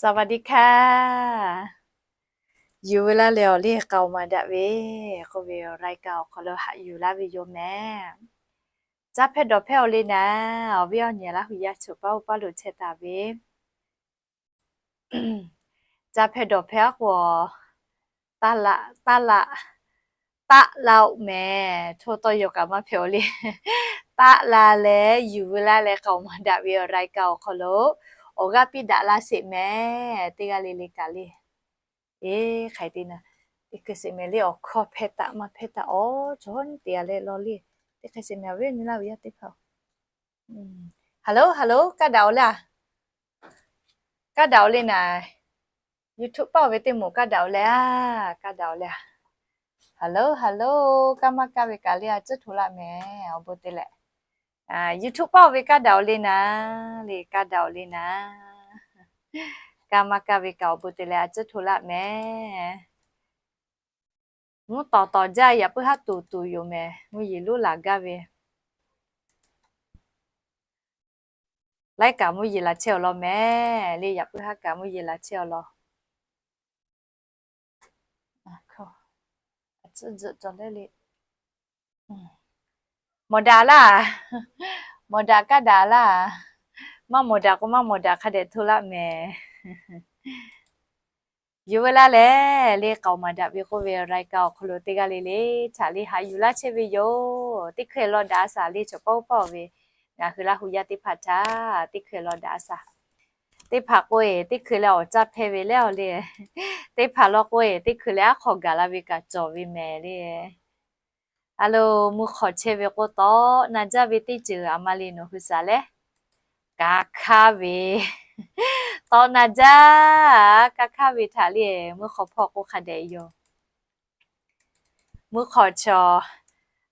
สวัสดีค่ะ Yuˬ ve laˇ leh awˬ liˇ k'aoˍ maˍ daꞈ ve k'oˆ ve awˬ รายการ awˬ hk'aw lo haꞈ yuˬ laˇ ve yoˬ mehˍ. Caˇ hpehˇ dawˬ hpehˇ awˬ le naˍ, awˬ viˉ awˬ nyi Laˇ huˍ yaˇ chaw paˇ oˇ paˇ lo chehˇ taˍ ve, caˇ hpehˇ dawˬ hpehˇ aˉ k'o, taˇ laꞈ, taˇ laꞈ, taˆ la-oˆ mehˍ. Hto tawˇ yaw kaꞈ maˇ hpehꞈ-oˬ le. Taˆ la leh yuˬ ve laˇ leh k'aoˍ maˍ daꞈ ve awˬ รายการ awˬ hk'aw lo awˬ g'aˇ piˇ daꞈ laˇ sheˍ mehˍ. Teˇ g'aˇ le le kaꞈ le, eˬ, hk'aˬ hk'e te naˍ, teˇ hkui sheˍ mehˍ le, awˬ hkawˇ hpehˇ taˍ maˇ hpehˇ taˍ awˬ cawˬ teˇ g'aˇ leh law le. Teˇ hkui sheˍ mehˍ awˬ viˉ awˬ nyi Laˇ huˍ yaˇ teˇ hpaˍ-oˬ, hello hello, kaˇ daꞈ-oˬ le a? Kaˇ daꞈ-oˬ le naˍ. YouTube paˇ-oˬ ve teˇ moˍ kaˇ daꞈ-oˬ le a? Kaˇ daꞈ-oˬ le a? Hello hello, kaˇ maˇ kaˇ ve kaꞈ le a, tcuhˉ hto laˇ mehˍ awˬ bon te leh. YouTube paˇ-oˬ ve kaˇ daꞈ-oˬ le naˍ, le kaˇ daꞈ-oˬ le naˍ. Kaˇ maˇ kaˇ ve kaꞈ awˬ bon te leh a, tcuhˉ hto laˇ mehˍ. Mvuhˇ tawˍ tawˍ jaˇ, yaꞈ puiˉ haˉ tuˬ tuˬ yoˬ mehˍ. Mvuhˇ yeˬ lonˉ laˬ gaˇ ve, laiˉ kaꞈ mvuhˇ yeˬ laˬ chehˇ awˬ lawn mehˍ le. Yaꞈ puiˉ haˉ kaꞈ mvuhˇ yeˬ laˬ chehˇ awˬ lawn. Mawˬ daꞈ laˇ, mawˬ daꞈ kaˇ daꞈ laˇ. Maˇ mawˬ daꞈ k'o maˇ mawˬ daꞈ hk'a dehꞈ hto laˇ mehˍ. Yuˬ ve laˇ leh le k'aoˍ maˍ daꞈ ve k'oˆ ve รายการ awˬ hk'aw lo teˇ g'aˇ le le htaꞈ le haꞈ yuˬ laˇ chehˇ ve yoˬ. Teˇ hkui law daꞈ a shaˍ le chaw paˇ oˇ paˇ-oˬ ve, ngaˬ hui Laˇ huˍ yaˇ teˇ hpaˍ htaꞈ teˇ hkui law daꞈ a shaˍ. Teˇ hpaˍ k'o-e teˇ hkui leh awˬ caˇ hpehˇ ve leh awˬ le, teˇ hpaˍ law k'o-e teˇ hkui leh aˉ hk'aw gaˬ la ve kaꞈ cawˬ ve mehˍ le. A lo, mui hk'awꞈ chehˇ ve k'o tawˆ na jaˇ ve teˇ ceuˬ a ma le nawˬ hui shaˍ leh, ka hkaˇ ve, tawˆ na jaˇ, ka hkaˇ ve htaꞈ le mui hk'awꞈ hpawˇ k'o hk'a dehꞈ yoˬ. Mui hk'awꞈ chaw,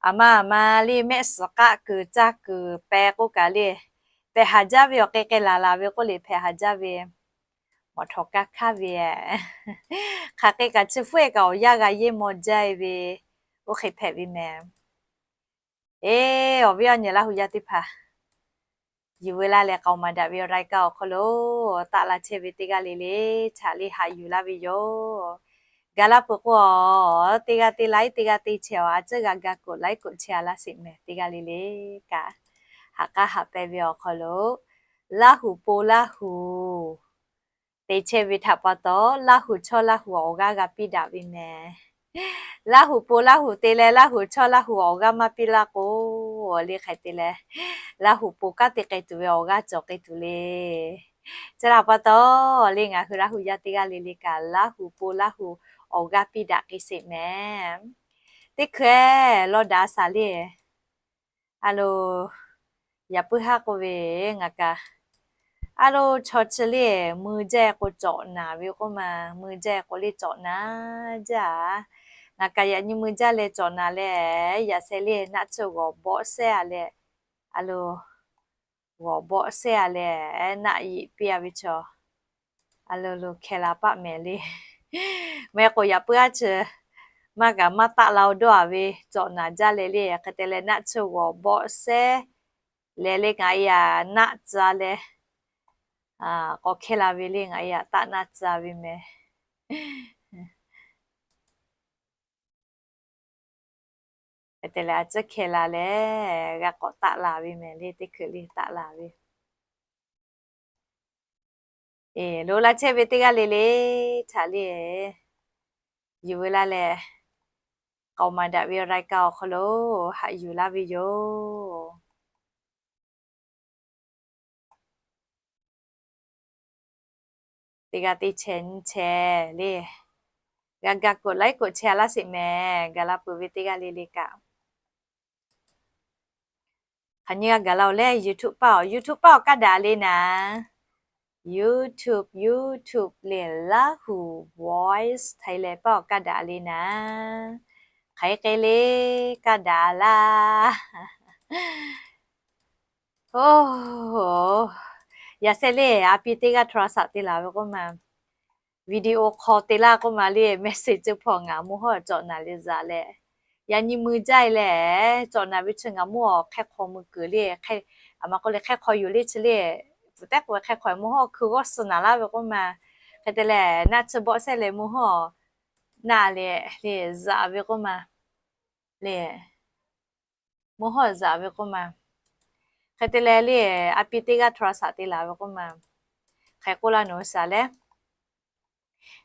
a ma a ma le mehˆ suhˍ k'aˆ kuiˬ caˇ kuiˬ peh k'oˆ kaꞈ le, pehˬ haˍ jaˇ ve awˬ k'ai k'ai laˬ laˬ ve k'oˆ le hpehꞈ haˍ jaˇ ve, mawˬ htawꞈ ka hkaˇ ve, hk'aˬ hk'e kaꞈ chi hpfuhˇ-e kaꞈ awˬ yanˇ g'a yeˇ maw jaˇ-e ve, oˇ hk'e hpehꞈ ve mehˍ. Eˬ, awˬ viˉ awˬ nyi Laˇ huˍ yaˇ teˇ hpaˍ, yuˬ ve laˇ leh k'aoˍ maˍ daꞈ ve รายการ awˬ hk'aw lo taˆ la chehˇ ve teˇ g'aˇ le le htaꞈ le haꞈ yuˬ laˇ ve yoˬ. Gaˬ la peuˬ k'o, teˇ g'aˇ teˇ laiˉ teˇ g'aˇ teˇ chehˇ awˬ a ciˉ g'a ga กดไลค์ กดแชร์ laˇ sheˍ mehˍ. Teˇ g'aˇ le le kaꞈ haꞈ k'aˉ haꞈ pehˇ ve awˬ hk'aw lo, Laˇ huˍ po Laˇ huˍ te chehˇ ve htaꞈ pa taw, Laˇ huˍ chawˇ Laˇ huˍ awˬ g'aˇ g'a piˇ daꞈ ve mehˍ. Laˇ huˍ po Laˇ huˍ te leh Laˇ huˍ chawˇ Laˇ huˍ awˬ g'aˇ maˇ piˇ laˇ k'o, le hk'aˬ hk'e te leh, Laˇ huˍ po kanˉ te k'ai tuˬ ve awˬ g'aˇ cawˬ k'ai tuˬ le. Chi htaꞈ pa taw, le ngaˬ hui Laˇ huˍ yaˇ teˇ g'aˇ le le kaꞈ Laˇ huˍ po Laˇ huˍ awˬ g'aˇ piˇ daꞈ k'ai sheˍ mehˍ. Teˇ hkui law daꞈ a shaˍ le. A lo, yaꞈ puiˉ haˉ k'oˆ ve ngaˬ kaꞈ, a lo, chaw chi le mui jaˇ-e k'o cawꞈ naˍ ve k'oˆ ma, mui jaˇ-e k'o le cawꞈ naˍ jaˇ. Ngaˬ kaꞈ yaꞈ nyi mui jaˇ leh cawꞈ naˍ leh, yaꞈ sheh le naˆ tsuhˇ g'awˬ bawˆ shehˇ a leh, a lo, g'awˬ bawˆ shehˇ a leh, naˆ yeꞈ piˇ a ve chaw, a lo lo hkeh la paˆ mehˍ le. Meh k'o yaꞈ puiˉ aˉ chi maˇ kaꞈ maˇ taˆ la-o dawˇ a ve cawꞈ naˍ jaˇ leh le, hk'e te leh naˆ tsuhˇ g'awˬ bawˆ shehˇ leh le ngaˬ e a naˆ tcuh leh, k'awꞈ hkeh la ve le ngaˬ e a taˆ naˆ tcuh ve mehˍ. Hk'e te leh a ciˉ hkeh la leh g'a k'awꞈ taˆ la ve mehˍ le, teˇ hkui le taˆ la ve. Eˬ, lo laˇ chehˇ ve teˇ g'aˇ le le htaꞈ le, yuˬ ve laˇ leh, k'aoˍ maˍ daꞈ ve รายการ awˬ hk'aw lo haꞈ yuˬ laˇ ve yoˬ. Teˇ g'aˇ teˇ chehˇ nyiˇ chehˇ le, g'a ga กดไลค์ กดแชร์ laˇ sheˍ mehˍ. Gaˬ la peuˬ ve teˇ g'aˇ le le kaꞈ, hk'aˬ nyi g'a gaˬ la-oˬ leh YouTube paˇ awˬ, YouTube paˇ awˬ kaˇ daꞈ le naˍ. YouTube, YouTube le Lahu Voice Thailand paˇ awˬ kaˇ daꞈ le naˍ. Hk'aˬ hk'e le kaˇ daꞈ laˇ. Oˬ, yaꞈ sheh le a pi teˇ g'aˇ โทรศัพท์ te laˬ ve k'oˆ ma, video call te laˇ k'oˆ ma le message ceuˬ hpawˇ ngaˬ mvuhˇ hawˉ cawꞈ naˍ le zaꞈ leh, yaꞈ nyi mui jaˇ e leh, cawꞈ naˍ ve chi ngaˬ mvuhˇ awˬ hk'e hk'aw mui kuiˬ le, a ma k'oˆ le hk'e hk'aw yoˬ le chi le, pfuhˍ tehˉ k'oˆ ve hk'e hk'aw mvuhˇ hawˉ hkui g'awˇ suh naˍ laˇ ve k'oˆ ma, Hk'e te leh naˆ tsuhˇ bawˆ sehˉ leh mvuhˇ hawˇ naˆ leh le zaꞈ ve k'oˆ ma le, mvuhˇ hawˇ zaꞈ ve k'oˆ ma. Hk'e te leh le a pi teˇ g'aˇ โทรศัพท์ te laˬ ve k'oˆ ma. Hk'e k'oˆ laˇ nawˬ hui shaˍ leh,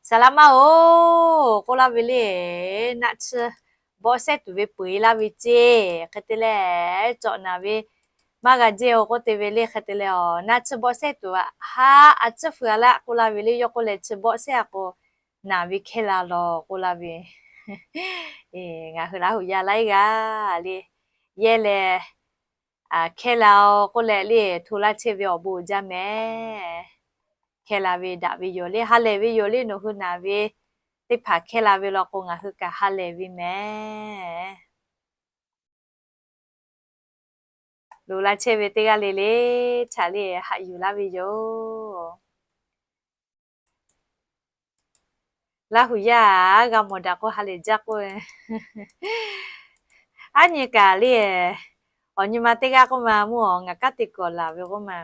Saˍ laꞈ maˇ-oˬ k'oˆ laˇ ve le, naˆ tsuhˇ bawˆ sehˉ tuˬ ve peu-eˬ laˇ ve ceˇ. Hk'e te leh cawꞈ naˍ ve maˇ g'a jehˇ-oˬ k'oˆ te ve le. Hk'e te leh a naˆ tsuhˇ bawˆ sehˉ tuˬ a haˉ a tcuhˉ fui-a laˇ k'oˆ laˇ ve le. Yawˇ k'oˆ leh chi bawˆ sehˉ a k'o naˍ ve hkehˇ la lawˬ k'oˆ laˇ ve, ngaˬ hui Laˇ huˍ yaˇ laiˉ g'aˇ le yehˇ leh hkehˇ la-oˬ k'oˆ leh le hto laˇ chehˇ ve awˬ bon uiˍ jaˇ mehˍ. Hkehˇ la ve daꞈ ve yoˬ le, ha lehˬ ve yoˬ le. Nawˬ hui naˍ ve teˇ hpaˍ hkehˇ la ve law k'o ngaˬ hui kaꞈ ha lehˬ ve mehˍ. Loˍ la chehˇ ve teˇ g'aˇ le le htaꞈ le haꞈ yuˬ laˇ ve yoˬ. Laˇ huˍ yaˇ g'a mawˬ daꞈ k'o ha lehˬ jaˇ k'oˆ ve, aˉ nyi kaꞈ le, awˬ nyi ma teˇ g'aˇ k'oˆ ma mvuhˇ awˬ ngaˬ kaˉ te kawꞈ laˬ ve k'oˆ ma.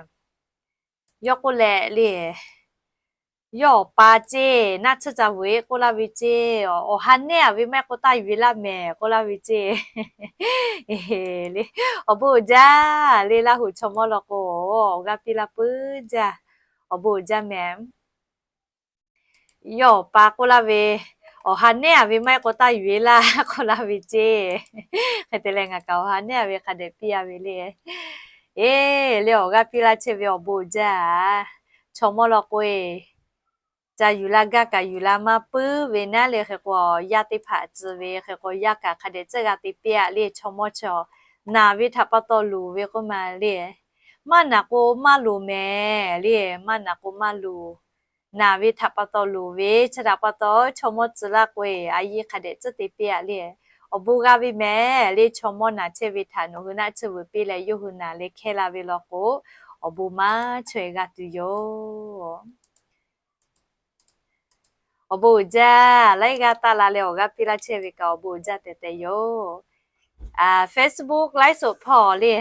Yawˇ k'oˆ leh le, yawˇ awˬ pa ceˇ naˆ tsuhˇ ca vuiˬ-e k'oˆ laˇ ve ceˇ. Awˬ ha nehˉ-a ve maˇ heˆ k'o taˇ yuˬ-e laˇ mehˍ k'oˆ laˇ ve ceˇ. Awˬ bon uiˍ jaˇ le, Laˇ huˍ chaw mawˇ law k'o awˬ g'aˇ piˇ laˇ puiˉ jaˇ. Awˬ bon uiˍ jaˇ mehˍ. Yawˇ awˬ pa k'oˆ laˇ ve, awˬ ha nehˉ-a ve maˇ heˆ k'o taˇ yuˬ-e laˇ k'oˆ laˇ ve ceˇ. Hk'e te leh ngaˬ kaꞈ awˬ ha nehˉ-a ve hk'a dehꞈ piˇ-a ve le. Eˬ le awˬ g'aˇ piˇ laˇ chehˇ ve awˬ bon uiˍ jaˇ. Chaw mawˇ law k'o e, ca yuˬ la gaˇ kaꞈ yuˬ la maˇ puiˉ ve naˉ le. Hk'e k'o yaˇ teˇ hpaˍ tcuh ve hk'e k'o yaˇ kaꞈ hk'a dehꞈ tcuhˆ g'a te piˇ-a le. Chaw mawˇ chaw naˬ ve htaꞈ pa taw loˍ ve k'oˆ ma le. Maˇ naˬ k'o maˇ loˍ mehˍ le, maˇ naˬ k'o maˇ loˍ. Naˬ ve htaꞈ pa taw loˍ ve chi htaꞈ pa taw chaw mawˇ tcuh laˇ k'o e a yiˇ hk'a dehꞈ tcuhˆ te piˇ-a le. Awˬ bon g'a ve mehˍ le. Chaw mawˇ naˬ chehˇ ve htaꞈ nawˬ hui naˆ tsuhˇ vuiˬ piˇ leh yawˇ hui naˬ leh hkehˇ la ve law k'o, awˬ bon maˇ chaweh g'a tuˬ yoˬ. Awˬ bon uiˍ jaˇ. Laiˉ g'aˇ taˆ la leh awˬ g'aˇ piˇ laˇ chehˇ ve kaꞈ awˬ bon uiˍ jaˇ tehꞈ tehꞈ yoˬ. Facebook ไลฟ์สด hpawˇ le,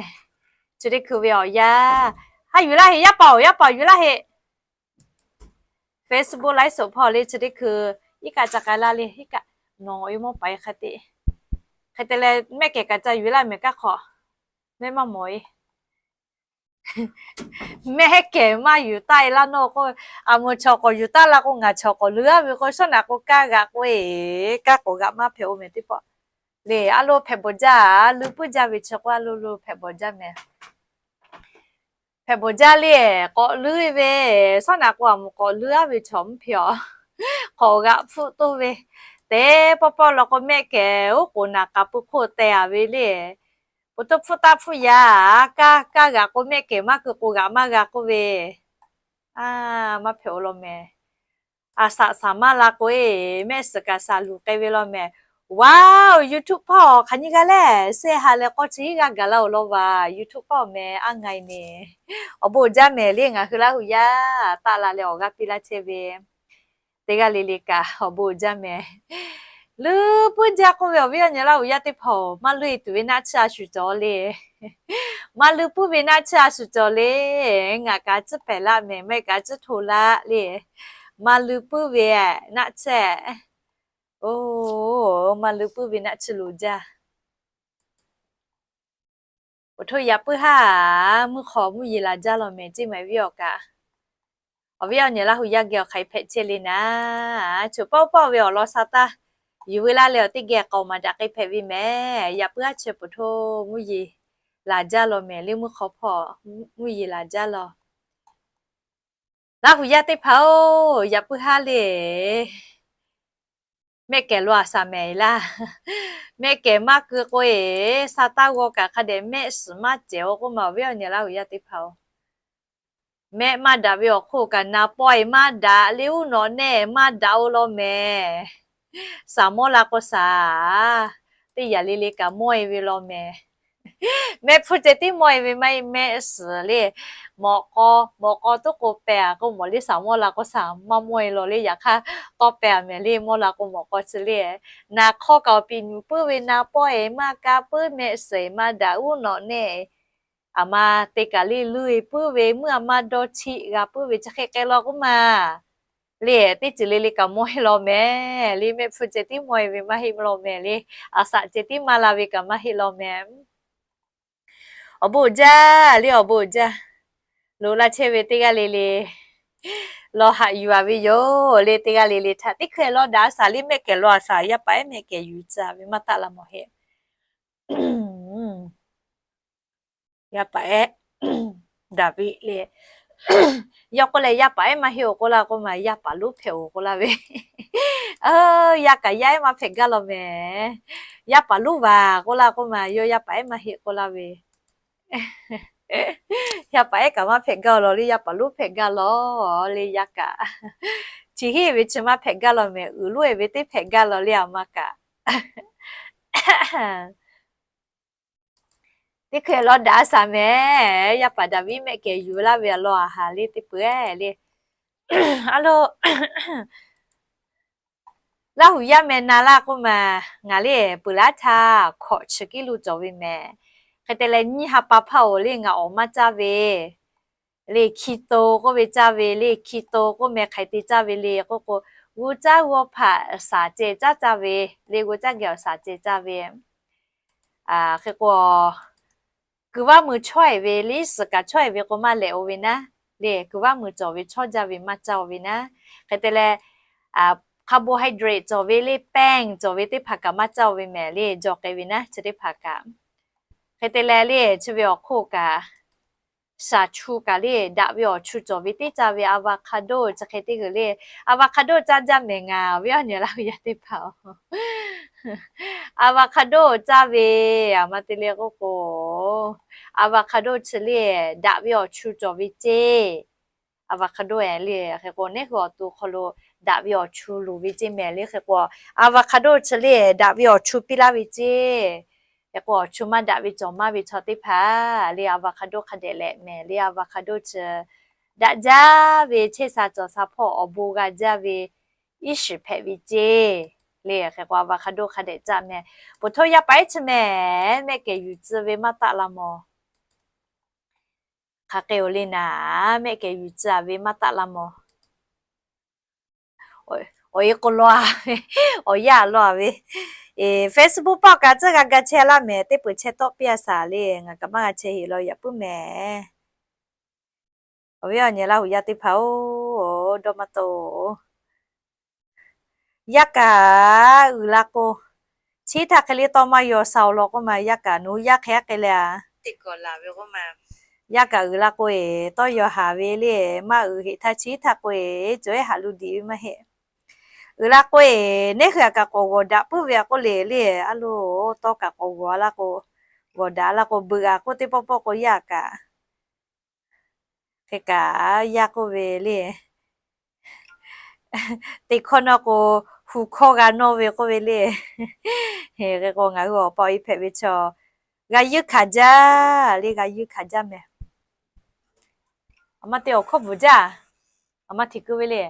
chi teˇ hkui ve awˬ yanˇ, ha yuˬ laˇ heꞈ, yaˇ paˍ-oˬ, yaˇ paˍ yuˬ laˇ heꞈ. Facebook ไลฟ์สด hpawˇ le chi teˇ hkui iˉ kaˆ ca k'ai laˇ le, iˉ kaˆ nawˬ e mawˇ paˍ e hk'a te. Hk'e te leh mehˆ kehˬ kaꞈ ca yuˬ laˇ mehˍ kaˇ hk'awꞈ, mehˆ maˇ mawˬ e. Mehˆ kehˬ maˇ yuˬ taˆ e laˇ nawˬ k'o, a moˍ chaw k'awꞈ yuˬ taˆ la k'o ngaˬ chaw k'awꞈ leuˉ-a ve k'o, shawˉ naꞈ k'o kaˇ g'aꞈ k'o e, kaˇ k'awꞈ g'aꞈ maˇ hpehꞈ-o mehˍ teˇ pawˆ le. A lo hpehꞈ bawˬ jaˇ, leuˉ puiˉ jaˇ ve chi k'o a lo lo hpehꞈ bawˬ jaˇ mehˍ. Hpehꞈ bawˬ jaˇ le, k'awꞈ leuˉ e ve, shawˉ naꞈ k'o a moˍ k'awꞈ leuˉ-a ve chaw mvuhˇ hpehꞈ-a. K'awꞈ g'aꞈ hpfuhˆ toˇ ve, teˇ pawˆ pawˆ law k'o mehˆ kehˬ oˉ k'oˍ naˬ k'aꞈ pui hk'oˆ teh-a ve le. Oˇ to hpfuhˆ taˇ hpfuhˆ yaˇ, kaˇ kaˇ g'aꞈ k'o mehˆ kehˬ maˇ keu k'o g'aꞈ maˇ g'a k'oˆ ve, a, maˇ hpehꞈ-o law mehˍ. A shaꞈ shaˍ maˇ la k'o e, mehˆ suhˍ kaꞈ shaˍ luˬ k'ai ve law mehˍ. Wow, YouTube hpawˇ hk'aˬ nyi g'a lehˬ, share ha leh k'awˇ chi iˉ g'aˇ gaˬ laˇ-oˬ law vaˬ. YouTube hpawˇ mehˍ a nga e mehˍ. Awˬ bon uiˍ jaˇ mehˍ le, ngaˬ hui Laˇ huˍ yaˇ taˆ la leh awˬ g'aˇ piˇ laˇ chehˇ ve teˇ g'aˇ le le kaꞈ awˬ bon uiˍ jaˇ mehˍ. Leuˉ puiˉ jaˇ k'oˆ ve awˬ viˉ awˬ nyi Laˇ huˍ yaˇ teˇ hpaˍ-oˬ, maˇ leuˉ e tuˬ ve naˆ tsuhˇ a shuˍ cawˬ le. Maˇ leuˉ puiˉ ve naˆ tsuhˇ a shuˍ cawˬ le. Ngaˬ kaꞈ tcuhˉ pehˍ laˆ mehˍ, mehˆ kaꞈ tcuhˉ hto laˆ le. Maˇ leuˉ puiˉ ve naˆ tsuhˇ, o, maˇ leuˉ puiˉ ve naˆ tsuhˇ loˍ jaˇ. Awˬ htoꞈ yaꞈ puiˉ haˉ, mvuhˇ hk'aw mvuhˇ yeˬ laˬ jaˇ law mehˍ, ceˇ mehˍ viˉ awˬ kaꞈ. Awˬ viˉ awˬ nyi Laˇ huˍ yaˇ geh awˬ hk'aˬ hpehꞈ chehˇ le naˉ, choˬ pawˆ pawˆ ve awˬ lawn sha taˇ yuˬ ve laˇ leh awˬ teˇ geh k'awꞈ maˍ daꞈ k'ai hpehꞈ ve mehˍ. Yaꞈ puiˉ haˉ chi peuˬ htoˇ mvuhˇ yeˬ laˬ jaˇ law mehˍ le, mvuhˇ hk'aw hpawˇ mvuhˇ yeˬ laˬ jaˇ law. Laˇ huˍ yaˇ teˇ hpaˍ-oˬ, yaꞈ puiˉ haˉ le. Mehˆ kehˬ lo a shaˍ mehˍ e laˇ. Mehˆ kehˬ maˇ keu k'o e, sha taˇ g'aw kaꞈ hk'a dehꞈ mehˆ suhˍ maˇ cehˬ-o k'oˆ ma awˬ viˉ awˬ nyi Laˇ huˍ yaˇ teˇ hpaˍ-oˬ. Mehˆ maˇ daꞈ ve awˬ hk'oˆ kaꞈ na pawehˇ maˇ daꞈ le, uˉ nawꞈ nehˆ maˇ daꞈ-o law mehˍ. Shaˍ mawˇ la k'o shaˍ, teˇ yaꞈ le le kaꞈ mawˇ e ve law mehˍ. Mehˆ hpfuhˇ ceh tiˉ mawˇ e ve maˇ heˆ, mehˆ suhˍ le. Mawꞈ k'aw, mawꞈ k'aw tuˉ k'o pehˍ-a k'o mawˬ le, shaˍ mawˇ la k'o shaˍ maˇ mawˇ e law le. Yaꞈ hk'aˇ tawˇ pehˍ-a mehˍ le, mawˇ la k'o mawꞈ k'aw chi le. Naˍ hk'aw kaꞈ awˬ piˍ nuˬ puiˉ ve na pawehˇ maˇ kaˇ puiˉ, mehˆ suhˍ maˇ daꞈ, uˉ nawꞈ nehˆ, aˬ ma te kaꞈ le leuˉ e puiˉ ve, meuˇ a maˇ dawˇ chiˆ g'a puiˉ ve chi hk'e k'ai law k'oˆ ma. Le teˇ ceuˬ le le kaꞈ mawˇ heˆ law mehˍ le. Mehˆ hpfuhˇ ceh tiˉ mawˇ e ve maˇ heˆ law mehˍ le. Aˬ saꞈ ceh tiˉ maˇ la ve kaꞈ maˇ heˆ law mehˍ. Awˬ bon uiˍ jaˇ le, awˬ bon uiˍ jaˇ. Loꞈ la chehˇ ve teˇ g'aˇ le le lawˬ haꞈ yuˬ a ve yoˬ le. Teˇ g'aˇ le le htaꞈ teˇ hkui lawˬ daꞈ a shaˍ le. Mehˆ kehˬ lawˬ a shaˍ, yaˇ paˍ ehˉ mehˆ kehˬ yuˬ tcuh ve maˇ taˆ la mawˬ heˆ. Yaˇ paˍ ehˉ Daˍviˆ le. Yawˇ k'oˆ leh yaˇ paˍ ehˉ maˇ heˆ-oˬ k'oˆ laˇ k'oˆ ma, yaˇ paˍ lonˉ hpehꞈ-oˬ k'oˆ laˇ ve. Yaˇ kaꞈ yaˇ ehˉ maˇ hpehꞈ gaˇ law mehˍ. Yaˇ paˍ lonˉ vaˬ k'oˆ laˇ k'oˆ ma, yawˇ yaˇ paˍ ehˉ maˇ heˆ k'oˆ laˇ ve. Yaˇ paˍ ehˉ kaꞈ maˇ hpehꞈ gaˇ law le, yaˇ paˍ lonˉ hpehꞈ gaˇ law le. Yaˇ kaꞈ chi heˆ ve chi maˇ hpehꞈ gaˇ law mehˍ. Uiˍ lonˉ e ve teˇ hpehꞈ gaˇ law le, aˬ ma kaꞈ. Teˇ hkui lawˬ daꞈ a shaˍ mehˍ. Yaˇ paˍ Daˍviˆ mehˆ kehˬ yuˬ laˇ ve a law a haˍ le teˇ peuˬ le. A lo, Laˇ huˍ yaˇ meh na laˇ k'oˆ ma, ngaˬ le peuˬ laˇ htaˇ hkawꞈ chi kiˉ lo cawˬ ve mehˍ. Hk'e te leh nyiˇ ha pa hpaˇ-oˬ le ngaˬ awˬ maˇ caˇ ve le, keto k'oˆ ve caˇ ve le. Keto k'oˆ meh hk'aˬ hk'e te caˇ ve le k'oˆ k'o, g'uˇ caˇ g'awˇ hpaꞈ shaˍ ceh caˉ caˇ ve le. G'uˇ caˇ geh awˬ shaˍ ceh caˇ ve. Hk'e k'o, kuiˬ vaˇ mui chawˇ e ve le, suhˍ kaꞈ chawˇ e ve k'o maˇ lehꞈ-o ve naˉ le. Kuiˬ vaˇ mui cawˬ ve chawˇ jaˇ ve maˇ caˇ-o ve naˉ. Hk'e te leh, carbohydrate cawˬ ve le, แป้ง cawˬ ve teˇ hpaˍ kaꞈ maˇ caˇ-o ve mehˍ le. Jawˬ k'ai ve naˉ chi teˇ hpaˍ kaꞈ. Hk'e te leh le chi ve awˬ hk'oˆ kaꞈ, shaˍ chu kaꞈ le, daꞈ ve awˬ chu cawˬ ve teˇ caˇ ve avocado chi hk'e teˇ g'uiˬ le. Avocado caˇ jaˇ mehˍ ngaˬ ve awˬ nyi Laˇ huˍ yaˇ teˇ hpaˍ-oˬ. Avocado caˇ ve, aˬ ma te le k'oˆ k'o, avocado chi le daꞈ ve awˬ chu cawˬ ve ceˇ. Avocado e le hk'e k'o, neˉ hui awˬ to hk'aw lo daꞈ ve awˬ chu loˍ ve ceˇ mehˍ le. Hk'e k'o, avocado chi le daꞈ ve awˬ chu piˇ laˇ ve ceˇ. Hk'e k'o, awˬ chu maˇ daꞈ ve cawˬ maˇ ve chaw teˇ hpaˍ le avocado hk'a dehꞈ lehꞈ mehˍ le. Avocado chi daꞈ jaˇ ve chehˇ sha cawˬ sha hpawˇ awˬ bon g'a jaˇ ve iˉ shiˍ hpehꞈ ve ceˇ le. Hk'e k'o, avocado hk'a dehꞈ caˇ mehˍ. Poˬ htoˇ yaˇ paˍ ehˉ chi mehˍ, mehˆ kehˬ yuˬ tcuh ve maˇ taˆ la mawˬ. Hk'aˬ hk'e-oˬ le naˍ, mehˆ kehˬ yuˬ tcuh a ve maˇ taˆ la mawˬ. Awˬ e k'o law a ve, awˬ yaˇ law a ve, Facebook paˆ kaꞈ tcuhˉ g'a ga chehˇ laˇ mehˍ. Teˇ peuˬ chehˇ tawˆ piˇ a shaˍ le. Ngaˬ kaꞈ maˇ g'a chehˇ heˆ law yaꞈ puiˉ mehˍ. Awˬ viˉ awˬ nyi Laˇ huˍ yaˇ teˇ hpaˍ-oˬ, dawˇ maˇ taˍ-oˬ. Yaˇ kaꞈ uiˍ la k'o, chi htaˇ hk'e le tawˇ maˇ yaw sha-oˬ law k'oˆ ma. Yaˇ kaꞈ nawˬ hui yaˇ hk'e aˉ k'ai leh a, yaˇ kaꞈ uiˍ la k'o e, tawˇ yaw haˍ ve le. Maˇ uiˍ heꞈ htaˇ chi htaˇ k'o e, cawˬ ehˉ haꞈ lo diꞈ ve maˇ heˆ. Uiˍ la k'o e, neˉ hui a kaꞈ k'awꞈ g'awˬ daꞈ puiˉ ve a k'oˆ le le. A lo, tawˇ kaꞈ k'awꞈ g'awˬ la k'o, g'awˬ daꞈ la k'o, beuꞈ a k'oˆ teˇ pawˆ pawˆ k'o yaˇ kaꞈ hk'e kaꞈ yaˇ k'oˆ ve le. Teˇ hkawˇ nawˇ k'o, hu hkawˇ g'a nawˇ ve k'oˆ ve le. Hk'e k'o ngaˬ hui awˬ pa awˬ e hpehꞈ ve chaw g'a yuˇ hkanˍ jaˇ le, g'a yuˇ hkanˍ jaˇ mehˍ. Aˬ ma te awˬ hkawˇ bvuhˬ jaˇ. Aˬ ma hteꞈ keu ve le.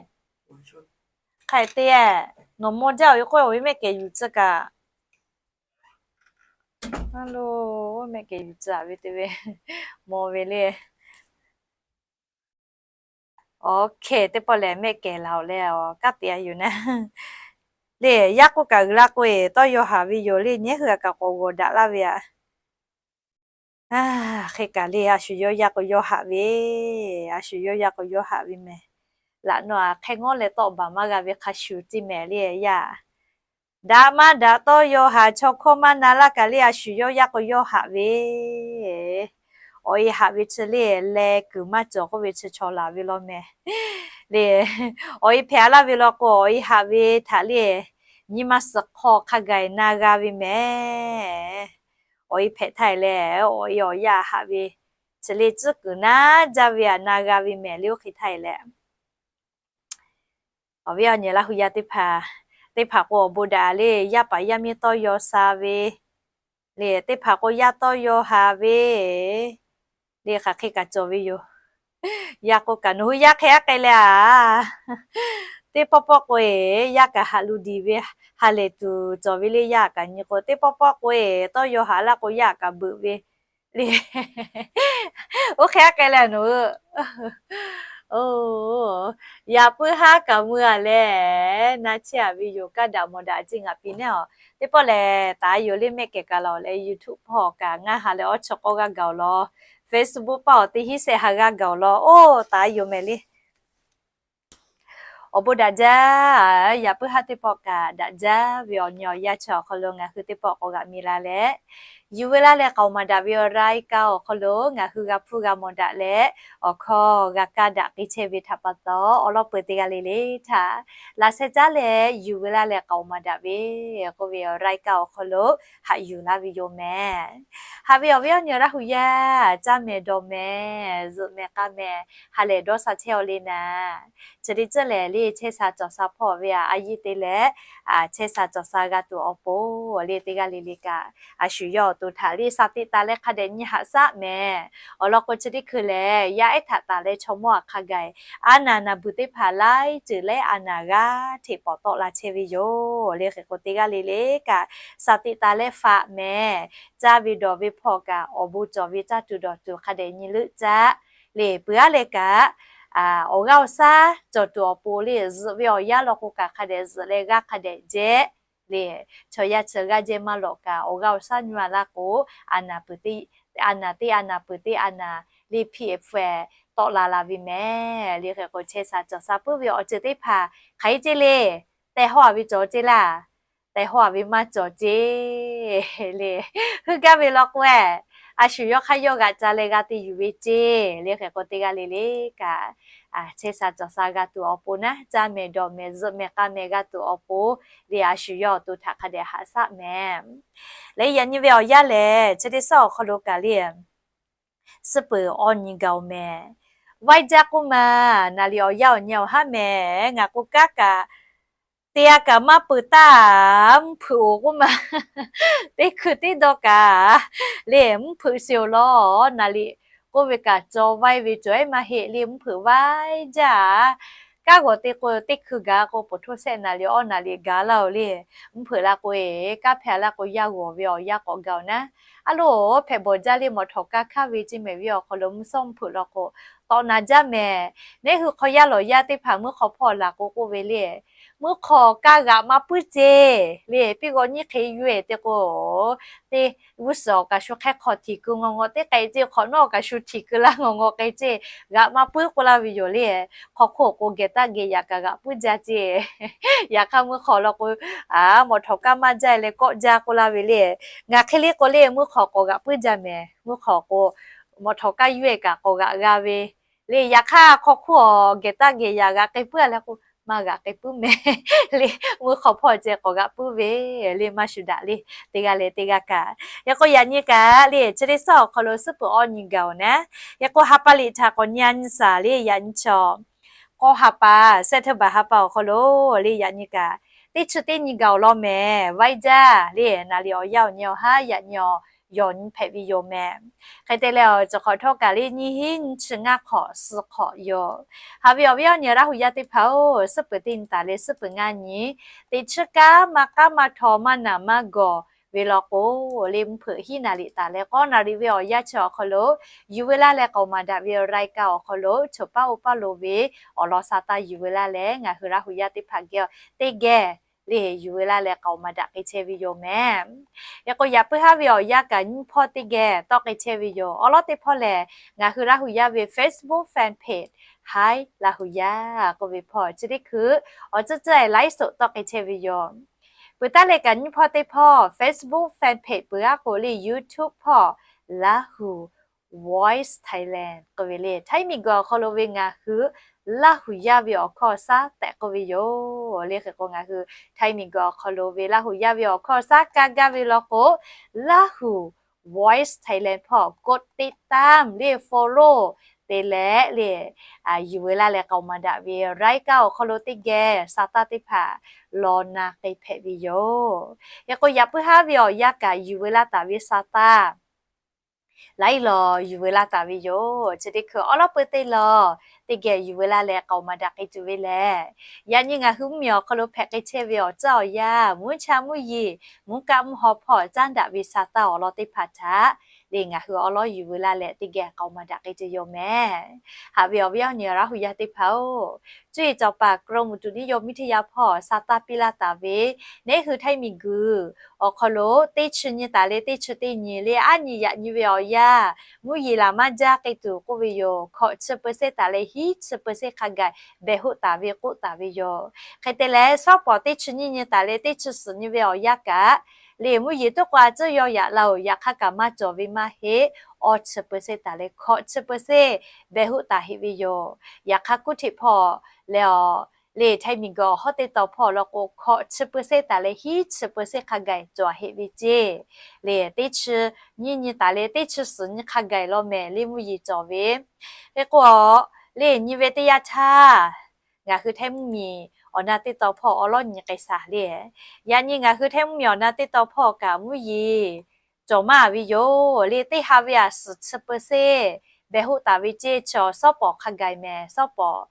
Hk'aˬ hk'e te, nawˬ mawˇ jaˇ-oˬ ve k'oˆ ve mehˆ kehˬ yuˬ tcuh kaꞈ. A lo, mehˆ kehˬ yuˬ tcuh ve te ve, mawˬ ve le. Awˬ hk'e teˇ pawˆ lehˬ mehˆ kehˬ laˬ-oˬ leh, kanˉ te a yoˬ naˉ. Le, yaˇ k'oˆ kaꞈ uiˍ la k'o e, tawˇ yaw haˍ ve yoˬ le. Neˉ hui a kaꞈ k'awꞈ g'awˬ daꞈ laˇ ve a. Hk'e kaꞈ le, a shu yawˇ yaˇ k'o yawˇ haꞈ ve, a shu yawˇ yaˇ k'o yawˇ haꞈ ve mehˍ. Laꞈ naw a hk'e ngawˉ leh tawˆ baˬ maˇ g'a ve hk'a shuˍ ceˇ mehˍ le yaˇ. Daꞈ maˇ daꞈ tawˇ yaw haˍ chaw hkawˇ maˇ na laˇ kaꞈ le, a shu yawˇ yaˇ k'o yawˇ haꞈ ve. Awˬ e haꞈ ve chi le, leh kuiˬ maˇ cawˬ k'oˆ ve chi chaw laˬ ve law mehˍ. Le, awˬ e hpehꞈ a laˇ ve law k'o, awˬ e haꞈ ve htaꞈ le, nyi ma suhˍ hk'aw hk'a gaˬ na g'a ve mehˍ. Awˬ e hpehꞈ htaˇ e leh, awˬ e awˬ yaˇ haꞈ ve chi le tcuhˉ kuiˬ naˉ jaˇ ve aꞈ na g'a ve mehˍ le. Oˇ hk'e htaˇ e leh, awˬ viˉ awˬ nyi Laˇ huˍ yaˇ teˇ hpaˍ, teˇ hpaˍ k'o awˬ bon daꞈ le, yaˇ paˍ yaˇ miˇ tawˇ yaw sha ve le, teˇ hpaˍ k'o yaˇ tawˇ yaw haˍ ve le, hk'aˬ hk'e kaꞈ cawˬ ve yoˬ. Yaˇ k'o kaꞈ nawˬ hui yaˇ hk'e aˉ k'ai leh a, teˇ pawˆ pawˆ k'o e, yaˇ kaꞈ haꞈ lo diˬ ve, ha lehˬ tuˬ cawˬ ve le. Yaˇ kaꞈ nyi k'o teˇ pawˆ pawˆ k'o e, tawˇ yaw haˍ laˇ k'o yaˇ kaꞈ beuꞈ ve le. Oˇ hk'e aˉ k'ai leh nawˬ hui Oˬ, yaꞈ puiˉ haˉ kaꞈ mui a leh, na chehˇ a ve yoˬ. Kaˇ daꞈ mawˬ daꞈ ceˇ ngaˬ piˇ neˉ a. Teˇ pawˆ lehˬ, taˍ yoˬ le mehˆ kehˬ kaꞈ laˬ leh YouTube hpawˇ kaꞈ ngaˇ ha leh awˉ chaw k'awˇ g'aˇ gaˬ awˬ lawn, Facebook paˇ awˬ teˇ hinˉ sehˆ ha g'aˇ gaˬ awˬ lawn, oˇ taˍ yoˬ mehˍ le. Awˬ bon daꞈ jaˇ. Yaꞈ puiˉ haˉ teˇ pawˆ kaꞈ daꞈ jaˇ ve awˬ nyi awˬ yanˇ chi awˬ hk'aw lo ngaˬ hui teˇ pawˆ k'awꞈ g'aꞈ mi la leh, yuˬ ve laˇ leh k'aoˍ maˍ daꞈ ve awˬ รายการ awˬ hk'aw lo ngaˬ hui g'a hpuˇ g'a mawˬ daꞈ leh, awˬ hkawˇ g'a kaˇ daꞈ k'ai chehˇ ve htaꞈ pa taw, awˬ lawn peuˬ teˇ g'aˇ le le htaꞈ laꞈ sheh caˉ leh yuˬ ve laˇ leh k'aoˍ maˍ daꞈ ve k'oˆ ve awˬ รายการ awˬ hk'aw lo haꞈ yuˬ laˇ ve yoˬ mehˍ. Haꞈ ve awˬ viˉ awˬ nyi Laˇ huˍ yaˇ, caˇ mehˍ dawˬ mehˍ zuhꞈ mehˍ k'a mehˍ ha lehˬ dawˇ sha chehˇ aw le naˍ. Chi teˇ ceuˬ lehˬ le, chehˇ sha cawˬ sha hpawˇ ve a, a yeˇ te leh chehˇ sha cawˬ sha g'a tuˬ awˬ pon le teˇ g'aˇ le le kaꞈ, a shu yawˇ awˬ to htaꞈ le สติ taˍ leh hk'a dehꞈ nyi haꞈ shaˉ mehˍ. Awˬ lawn k'o, chi teˇ hkui lehˬ yaˇ ehˉ htaꞈ taˍ leh chaw mawˇ a hk'a gaˬ, a naˍ naˍ bvuhˬ teˇ hpaˍ laiˉ ceuˬ leh a naˍ g'aˇ hteꞈ pawˍ tawˆ la chehˇ ve yoˬ le. Hk'e k'o, teˇ g'aˇ le le kaꞈ สติ taˍ leh faꞈ mehˍ. Caˇ ve dawˬ ve hpawˇ kaꞈ, awˬ bon cawˬ ve caˇ tuˬ dawˬ tuˬ hk'a dehꞈ nyi leuˆ caˇ le. Peuˬ aˉ leh kaꞈ, awˬ g'aˇ awˬ shaˉ cawˬ tuˬ awˬ pon le, zuhꞈ ve awˬ yanˇ law k'o kaꞈ hk'a dehꞈ zuhꞈ leh g'aˇ hk'a dehꞈ jehˇ le. Chaw yaˇ chi g'aˇ jehˇ maˇ lawꞈ kaꞈ, awˬ g'aˇ awˬ shaˉ nyi a laˇ k'o, a naˍ peuˬ teˇ, a naˍ teˇ a naˍ peuˬ teˇ a naˍ le hpiˇ ehˍ hpfuhˇ ehˍ tawˆ la la ve mehˍ le. Hk'e k'o, chehˇ sha cawˬ sha puiˉ ve awˬ ceuˬ teˇ hpaˍ hk'aˬ hk'e ceˇ le, teh hawˇ a ve cawˬ ceˇ laˇ. Teh hawˇ a ve maˇ cawˬ ceˇ le. Heuˆ gaˇ ve law k'o, a shu yawˇ hk'aˇ yawˇ g'aꞈ ca leh g'a te yuˬ ve ceˇ le. Hk'e k'o, teˇ g'aˇ le le kaꞈ, chehˇ sha cawˬ sha g'a tuˬ awˬ pon naˉ, caˇ mehˍ dawˬ mehˍ zuhꞈ mehˍ k'a mehˍ g'a tuˬ awˬ pon le, a shu yawˇ awˬ to htaꞈ hk'a dehꞈ haꞈ shaˉ mehˍ. Leh yaꞈ nyi ve awˬ yanˇ lehˬ, chi teˇ shaˉ awˬ hk'aw lo kaꞈ le, suhˉ peuˬ awˬ nyi gaˬ oˬ mehˍ. Vaiˇ jaˇ k'oˆ ma, naˍ riˍ awˬ yanˇ awˬ nyi awˬ haˉ mehˍ. Ngaˬ k'o, kanˉ kaꞈ te a kaꞈ maˇ peuˬ taˇ, mvuhˇ hpeuꞈ oˬ k'oˆ ma, teˇ hkui teˇ dawˇ kaꞈ le, mvuhˇ hpeuꞈ sheˍ oˬ law. Naˍ riˍ k'oˆ ve kaꞈ cawˬ vaiˇ ve cawˬ ehˉ maˇ heˆ le, mvuhˇ hpeuꞈ vaiˇ jaˇ. Kanˉ g'awˬ te k'o, teˇ hkui gaˬ k'o, poˬ htoˇ sehˆ naˍ riˍ awˇ naˍ riˍ gaˬ laˇ oˬ le. Mvuhˇ hpeuꞈ la k'o e, kanˉ hpehꞈ laˇ k'o, yaˇ g'awˬ ve awˬ yanˇ k'awꞈ gaˬ oˬ naˉ. A loˬ, hpehꞈ bawˬ jaˇ le, mawˬ htawˍ kaˇ hkaˇ ve ceˇ mehˍ ve awˬ hk'aw lo mvuhˇ shawˉ mvuhˇ hpeuꞈ law k'o, tawꞈ naˍ jaˇ mehˍ. Neˉ hui hk'aw yaˇ lawˬ yaˇ teˇ hpaˍ mvuhˇ hk'aw hpawˇ laˬ k'o k'oˆ ve le, mvuhˇ hk'aw kaˇ g'aꞈ maˇ puiˉ ceˇ le, piˇ g'aw nyiˇ hk'e yuˬ e te k'o, teˇ g'uˇ suhˍ awˬ kaˬ shu hk'ehˇ hk'aw htiˍ keu ngawˬ ngawˬ teˇ k'ai ceˇ, hk'awꞈ nawˉ awˬ kaˬ shu htiˍ keu laˇ ngawˬ ngawˬ k'ai ceˇ, g'aꞈ maˇ puiˉ k'oˆ laˇ ve yoˬ le. Hk'aw hk'oˆ awˬ k'o geh taˇ geh yaꞈ kaꞈ g'aꞈ puiˉ jaˇ ceˇ. Yaꞈ hk'aˇ mvuhˇ hk'aw law k'o, a, mawˬ htawˍ kaˇ maˇ jaˇ leh kawˆ jaˇ k'oˆ laˇ ve le. Ngaˬ hk'e le k'o le, mvuhˇ hk'aw k'awꞈ g'aꞈ puiˉ jaˇ mehˍ. Mvuhˇ hk'aw k'o, mawˬ htawˍ kaˇ yuˬ e kaꞈ k'awꞈ g'aꞈ g'a ve le. Yaꞈ hk'aˇ hk'aw hk'oˆ awˬ geh taˇ geh yaꞈ g'aꞈ k'ai puiˉ a leh k'o, maˇ g'aꞈ k'ai puiˉ mehˍ le. Mvuhˇ hk'aw hpawˇ ceh k'awꞈ g'aꞈ puiˉ ve le, maˇ shu daꞈ le. Teˇ g'aˇ leh teˇ g'aˇ kaꞈ, yaꞈ k'o yaꞈ nyi kaꞈ le, chi teˇ shaˉ awˬ hk'aw lo suhˉ peuˬ awˬ nyi gaˬ oˬ naˉ. Yaꞈ k'o ha pa liꞈ htaꞈ k'awꞈ nyi a nyi shaˍ le, yaꞈ nyi chaw k'awˇ ha pa, September ha pa awˬ hk'aw lo le, yaꞈ nyi kaꞈ teˇ chi teˇ nyi gaˬ oˬ law mehˍ. Vaiˇ jaˇ le, naˍ riˍ awˬ yanˇ awˬ nyi awˬ haˉ yaꞈ nyi awˬ yawˬ nyi hpehꞈ ve yoˬ mehˍ. Hk'e te leh awˬ cawˬ hk'awꞈ htawˇ kaꞈ le, nyiˇ hinˉ nyiˇ chi ngaˇ hk'awꞈ suh hk'awꞈ yoˬ. Haꞈ ve awˬ viˉ awˬ nyi Laˇ huˍ yaˇ teˇ hpaˍ oˬ, suhˉ peuˬ teˇ nyi taˍ leh suhˉ peuˬ ngaˇ nyi, teꞈ chiˉ kaˉ maˇ k'aˉ maˇ htaw maˇ naˬ maˇ gawˬ ve law k'o le, mvuhˇ hpeuꞈ hiˉ naˍ riˍ taˍ leh k'awˇ naˍ riˍ ve awˬ yanˇ chi awˬ hk'aw lo yuˬ ve laˇ leh k'aoˍ maˍ daꞈ ve รายการ awˬ hk'aw lo choˬ paˉ oˇ paˉ lo ve awˬ lawn sha taˇ yuˬ ve laˇ leh, ngaˬ hui Laˇ huˍ yaˇ teˇ hpaˍ geh teˇ geh le yuˬ ve laˇ leh k'aoˍ maˍ daꞈ k'ai chehˇ ve yoˬ mehˍ. Yaꞈ k'o yaꞈ puiˉ haˉ ve awˬ yanˇ kaꞈ nyiˇ hpawˇ teˇ geh tawˆ k'ai chehˇ ve yoˬ. Awˬ lawn teˇ hpawˇ lehˬ, ngaˬ hui Laˇ huˍ yaˇ ve Facebook fanpage Hi Laˇ huˍ yaˇ k'oˆ ve hpawˇ chi teˇ hkui awˬ tcuhˉ tcuhˉ e ไลฟ์สด tawˆ k'ai chehˇ ve yoˬ. Peuˬ taˉ leh kaꞈ nyiˇ hpawˇ teˇ hpawˇ Facebook fanpage peuˬ aˉ k'o le, YouTube hpawˇ Laˇ huˍ Voice Thailand k'oˆ ve le, Htaiˇ miˬguiˬ awˬ hk'aw lo ve ngaˬ hui Laˇ huˍ yaˇ ve awˬ hkawˇ shaˉ tehꞈ k'oˆ ve yoˬ le. Hk'e k'o ngaˬ hui Htaiˇ miˬguiˬ awˬ hk'aw lo ve Laˇ huˍ yaˇ ve awˬ hkawˇ shaˉ kaˇ gaˇ ve law k'o, Laˇ huˍ Voice Thailand hpawˇ กดติดตาม le follow te leh le, yuˬ ve laˇ leh k'aoˍ maˍ daꞈ ve รายการ awˬ hk'aw lo teˇ geh sha taˇ teˇ hpaˍ law na k'ai hpehꞈ ve yoˬ. Yaꞈ k'o yaꞈ puiˉ haˉ ve awˬ yanˇ kaꞈ yuˬ ve laˇ taˍ ve sha taˇ laiˉ law yuˬ ve laˇ taˍ ve yoˬ. Chi teˇ hkui awˬ lawn peuˬ teˇ law teˇ geh yuˬ ve laˇ leh k'aoˍ maˍ daꞈ k'ai tuˬ ve lehˬ, yaꞈ nyi ngaˬ hui mvuhˇmiˬ awˬ hk'aw lo hpehꞈ k'ai chehˇ ve awˬ tcuhˉ awˬ yanˇ, mvuhˇ cha mvuhˇ yeˬ, mvuhˇ kaˆ mvuhˇ haw hpawˇ caˉ daꞈ ve sha taˇ awˬ lawn teˇ hpaˍ htaꞈ le ngaˬ hui awˉ lawˉ yuˬ veu laˇ leh teˇ geh k'aoˍ maˍ daꞈ k'ai ce yoˬ mehˍ. Haꞈ ve awˬ viˉ awˬ nyi Laˇ huˍ yaˇ teˇ hpaˍ-oˬ, cuˇ yiˍ cawˬ paˍ กรมอุตุนิยมวิทยา hpawˇ sa taˇ piˇ laˇ taˍ ve, neˉ hui htaiˇ miˬguiˬ awˬ hk'aw lo teˇ chi nyi taˍ leh teˇ chi teˇ nyi le aˉ nyi yaꞈ nyi ve awˬ yanˇ, mvuhˇ yeˬ laˬ maˇ jaˇ k'ai tuˬ k'oˆ ve yoˬ. Hkawꞈ chi เปอร์เซ็นต์ taˍ leh hiˉ chi เปอร์เซ็นต์ hk'a gaˬ behˬ hoˆ taˍ ve k'oˆ taˍ ve yoˬ. Hk'e te leh, shawˉ pawˍ teˇ chi nyiˇ nyi taˍ leh teˇ chi suhˍ nyi ve awˬ yanˇ kaꞈ, le mvuhˇ yeˬ tuˉ k'o a tcuhˇ yaw yaꞈ la-oˬ, yaꞈ hk'aˇ kaꞈ maˇ cawˬ ve maˇ heˆ. Awˇ chi เปอร์เซ็นต์ taˍ leh hkawꞈ chi เปอร์เซ็นต์ behˬ hoˆ taˍ heˆ ve yoˬ. Yaꞈ hk'aˇ kuˇ hteꞈ hpawˇ leh awˬ le htaiˇ miˬguiˬ awˬ hawˉ teˇ tawn hpawˇ law k'o, hkawꞈ chi เปอร์เซ็นต์ taˍ leh hiˉ chi เปอร์เซ็นต์ hk'a gaˬ cawˬ heˆ ve ceˇ. Le teˇ chi nyiˇ nyi taˍ leh teˇ chi suhˍ nyi hk'a gaˬ law mehˍ le mvuhˇ yeˬ cawˬ ve. Hk'e k'o, le nyi ve teˇ yanˇ htaˇ, ngaˬ hui htaiˇ mvuhˇ miˬ awˬ na teˇ tawn hpawˇ awˉ lawˉ nyi k'ai shaˍ le. Yaꞈ nyi ngaˬ hui htaiˇ mvuhˇ miˬ awˬ na teˇ tawn hpawˇ kaꞈ mvuhˇ yeˬ cawˬ maˇ ve yoˬ. Le teˇ ha ve a suhˍ chi เปอร์เซ็นต์ behˬ hoˆ taˍ ve ceˇ. Chi awˬ shawˉ pawˍ hk'a gaˬ mehˍ, shawˉ pawˍ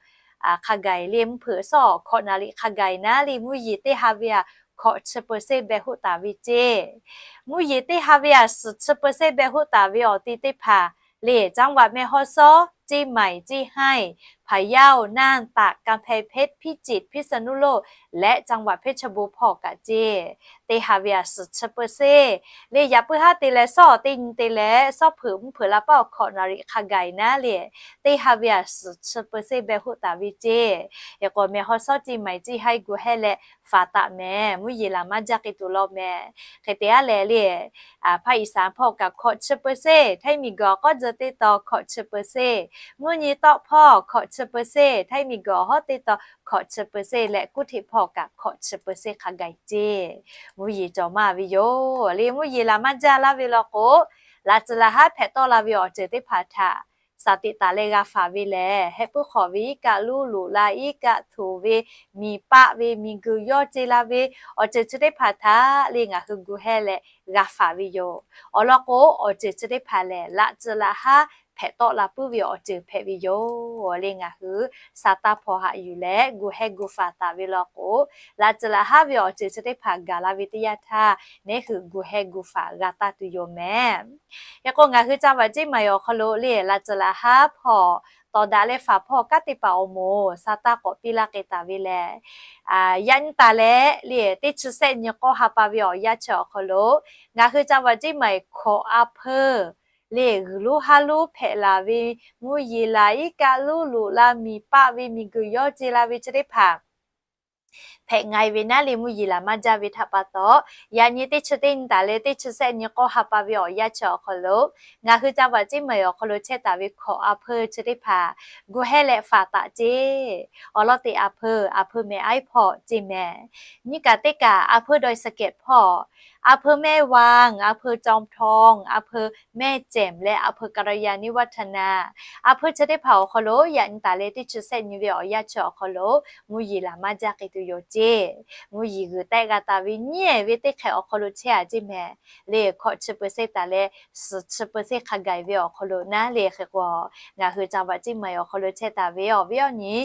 hk'a gaˬ le mvuhˇ hpeuꞈ shawˉ awˬ hkawꞈ naˍ riˍ hk'a gaˬ naˉ le mvuhˇ yeˬ teˇ ha ve a hkawꞈ chi เปอร์เซ็นต์ behˬ hoˆ taˍ ve ceˇ. Mvuhˇ yeˬ teˇ ha ve a suhˍ chi เปอร์เซ็นต์ behˬ hoˆ taˍ ve awˬ ti teˇ hpaˍ le จังหวัดแม่ฮ่องสอน, เชียงใหม่, เชียงราย, พะเยา, น่าน, ตาก, กำแพงเพชร, พิจิตร, พิษณุโลก และ จังหวัดเพชรบูรณ์ hpawˇ kaꞈ ceˇ. Teˇ ha ve a suhˍ chi เปอร์เซ็นต์ le yaꞈ puiˉ haˉ te leh shawˉ awˬ teˇ nyi te leh shawˉ hpeuꞈ mvuhˇ hpeuꞈ la paˉ awˬ hkawꞈ naˍ riˍ hk'a gaˬ naˉ le teˇ ha ve a suhˍ chi เปอร์เซ็นต์ behˬ hoˆ taˍ ve ceˇ. Hk'e k'o, แม่ฮ่องสอน, เชียงใหม่, เชียงราย gu heh leh faˍ taˍ mehˍ, mvuhˇ yeˬ laˬ maˇ jaˇ k'ai tuˬ law mehˍ. Hk'e te aˉ leh le ภาคอีสาน hpawˇ kaꞈ hkawꞈ chi เปอร์เซ็นต์, htaiˇ miˬguiˬ awˬ k'awˇ tcuh teˇ tawn hkawꞈ chi เปอร์เซ็นต์, mvuhˇ nyi tawˆ hpawˇ hkawꞈ chi เปอร์เซ็นต์, htaiˇ miˬguiˬ awˬ hawˉ teˇ tawn hkawꞈ chi เปอร์เซ็นต์ leh kuˇ hteꞈ hpawˇ kaꞈ hkawꞈ chi เปอร์เซ็นต์ hk'a gaˬ ceˇ. Mvuhˇ yeˬ cawˬ maˇ ve yoˬ. Le mvuhˇ yeˬ laˬ maˇ jaˇ laˇ ve law k'o, laꞈ tcuh laꞈ haˉ hpehꞈ tawˆ la ve awˬ ceuˬ teˇ hpaˍ htaꞈ shaˍ tiꞈ taˍ leh g'a faˍ ve lehˬ, heh puiˉ hk'awꞈ ve iˉ kaˆ luˇ loꞈ la, iˉ kaˆ htoꞈ ve, miˬ paˆ ve, miˬguiˬ yawˇ ce la ve awˬ ceuˬ chi teˇ hpaˍ htaꞈ le ngaˬ hui gu heh leh g'a faˍ ve yoˬ. Awˬ lawn k'o, awˬ ceuˬ chi teˇ hpaˍ lehˬ laꞈ tcuh laꞈ haˉ hpehꞈ tawˆ la puiˉ ve awˬ ceuˬ hpehꞈ ve yoˬ. Le ngaˬ hui sa taˇ hpaw haꞈ yuˬ leh gu heh gu faˍ taˍ ve law k'o, laꞈ tcuh laꞈ haˉ ve awˬ ceuˬ chi teˇ hpaˍ gaˬ la ve teˇ yanˇ htaˇ, neˉ hui gu heh gu faˍ g'a taˇ tuˬ yoˬ mehˍ. Hk'e k'o, ngaˬ hui จังหวัดเชียงใหม่ awˬ hk'aw lo le laꞈ tcuh laꞈ haˉ hpawˇ tawˍ daꞈ leh faˍ hpawˇ kanˉ teˇ hpaˍ awˬ moˍ sa taˇ k'awꞈ piˇ laˇ k'ai taˍ ve lehˬ, yaꞈ nyi taˍ leh le teˇ chi sehˆ nyi k'awˇ ha pa ve awˬ yanˇ chi awˬ hk'aw lo, ngaˬ hui จังหวัดเชียงใหม่ hkawꞈ a hpeuˇ le g'uiˬ lonˉ haˉ lonˉ hpehꞈ laˬ ve, mvuhˇ yeˬ laˬ, iˉ kaˆ luˇ loꞈ la, miˬ paˆ ve, miˬguiˬ yawˇ ce la ve chi teˇ hpaˍ hpehꞈ nga e ve naˉ le mvuhˇ yeˬ laˬ maˇ jaˇ ve htaꞈ pa taw, yaꞈ nyi teˇ chi teˇ nyi taˍ leh teˇ chi sehˆ nyi k'awˇ ha pa ve awˬ yanˇ chi awˬ hk'aw lo, ngaˬ hui จังหวัดเชียงใหม่ awˬ hk'aw lo chehˇ taˍ ve hkawꞈ a hpeuˇ chi teˇ hpaˍ gu heh leh faˍ taˍ ceˇ. Awˬ lawn teꞈ a hpeuˇ, a hpeuˇ mehˍ aiˉ hpawˇ ceˇ mehˍ. Nyiˇ kaꞈ teˇ kaꞈ a hpeuˇ ดอยสะเก็ด hpawˇ, a hpeuˇ แม่วาง, a hpeuˇ จอมทอง, a hpeuˇ แม่แจ่ม leh a hpeuˇ กัลยาณิวัฒนา a hpeuˇ chi teˇ hpaˍ awˬ hk'aw lo yaꞈ nyi taˍ leh teˇ chi sehˆ nyi ve awˬ yanˇ chi awˬ hk'aw lo mvuhˇ yeˬ laˬ maˇ jaˇ k'ai tuˬ yoˬ ceˇ. Mvuhˇ yeˬ g'uiˬ tehˆ g'a taˍ ve nyiˉ ehˍ ve teˇ hk'ehꞈ awˬ hk'aw lo chehˇ a ceˇ mehˍ. Le hkawꞈ chi เปอร์เซ็นต์ taˍ leh suhˍ chi เปอร์เซ็นต์ hk'a gaˬ ve awˬ hk'aw lo naˉ le hk'e k'o, ngaˬ hui จังหวัดเชียงใหม่ awˬ hk'aw lo chehˇ taˍ ve awˬ viˉ awˬ nyi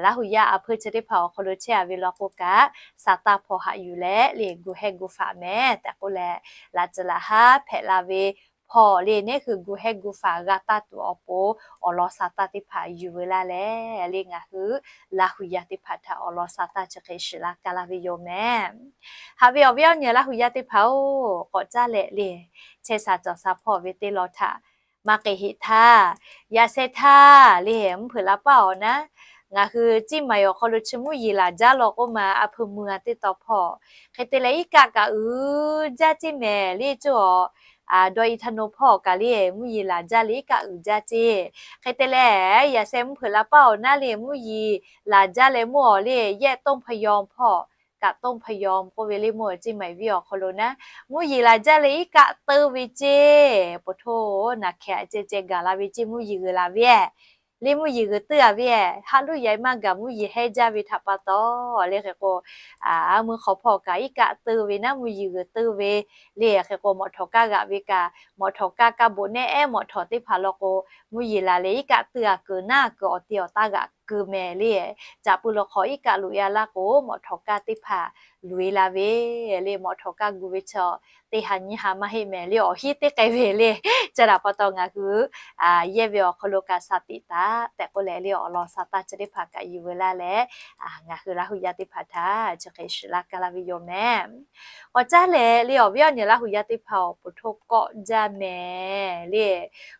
Laˇ huˍ yaˇ a hpeuˇ chi teˇ hpaˍ awˬ hk'aw lo chehˇ a ve law k'o kaꞈ, sa taˇ hpaw haꞈ yuˬ leh le gu heh gu faˍ mehˍ tehꞈ k'oˆ leh, laꞈ tcuh laꞈ haˉ hpehꞈ la ve hpawˇ le neˉ hui gu heh gu faˍ g'a taˇ tuˬ awˬ pon awˬ lawn sa taˇ teˇ hpaˍ yuˬ veu laˇ leh le ngaˬ hui Laˇ huˍ yaˇ teˇ hpaˍ htaꞈ awˬ lawn sa taˇ chi hk'e shiˍ la ka la ve yoˬ mehˍ. Haꞈ ve awˬ viˉ awˬ nyi Laˇ huˍ yaˇ teˇ hpaˍ-oˬ, k'awꞈ caˉ leh le chehˇ sha cawˬ sha hpawˇ ve teˇ lawn htaꞈ maˇ k'ai heꞈ htaˇ, yaꞈ sheh htaˇ le mvuhˇ hpeuꞈ la paˉ awˬ naˉ, ngaˬ hui เชียงใหม่ awˬ hk'aw lo chi mvuhˇ yeˬ laˬ jaˇ law k'oˆ ma a hpeuˇ mui a teˇ tawn hpawˇ hk'e te leh iˉ kaˆ kaꞈ uiˍ jaˇ ceˇ mehˍ le coˇ awˬ ดอยอินทนนท์ hpawˇ kaꞈ le mvuhˇ yeˬ laˬ jaˇ leh iˉ kaˆ uiˍ jaˇ ceˇ. Hk'e te leh yaꞈ sheh mvuhˇ hpeuꞈ la paˉ awˬ naˉ le mvuhˇ yeˬ laˬ jaˇ leh mawˇ awˬ le yehˇ ต้นพะยอม hpawˇ, กับต้นพะยอม k'oˆ ve le mawˇ เชียงใหม่ viˇ awˬ hk'aw lo naˉ, mvuhˇ yeˬ laˬ jaˇ leh iˉ kaˆ teu ve ceˇ. Poˬ htoˇ naˬ hkeh a ceh ceh gaˬ la ve ceˇ mvuhˇ yeˬ g'uiˬ laˬ ve le mvuhˇ yeˬ g'uiˬ teuˇ a ve, haˆ luˉ yaꞈ maˇ gaˬ mvuhˇ yeˬ hehˉ jaˇ ve htaꞈ pa taw le hk'e k'o, mui hk'aw hpawˇ kaꞈ iˉ kaˆ teu ve naˉ mvuhˇ yeˬ g'uiˬ teu ve le hk'e k'o, mawꞈ htawˍ kaˇ g'aꞈ ve kaꞈ, mawꞈ htawˍ kaˇ kaˇ boꞈ nehˉ ehˉ mawꞈ htawˍ teˇ hpaˍ law k'o, mvuhˇ yeˬ laˬ leh iˉ kaˆ teuˇ a kuiˬ naˉ kuiˬ awˬ ti awˬ taˇ g'aꞈ keu mehˍ le. Caꞈ pui lo hk'aw iˉ kaˆ loꞈ e a laˇ k'o, mawꞈ htawˍ kaˇ teˇ hpaˍ loꞈ e la ve le. Mawꞈ htawˍ kaˇ gu ve chi teˇ ha nyiˇ ha maˇ heˆ mehˍ le, awˬ hiˉ teˇ k'ai ve le. Chi htaꞈ pa taw ngaˬ hui yehˇ ve awˬ hk'aw lo kaꞈ สติ taˍ tehꞈ k'oˆ leh le, awˬ lawn sha taˇ chi teˇ hpaˍ kaꞈ yuˬ ve laˇ leh, ngaˬ hui Laˇ hu yaˇ teˇ hpaˍ htaꞈ chi hk'e shiˍ laˇ kaˇ laˇ ve yoˬ mehˍ. K'awꞈ caˇ leh le, awˬ viˉ awˬ nyi Laˇ hu yaˇ teˇ hpaˍ awˬ pon hto kawˆ jaˇ mehˍ le.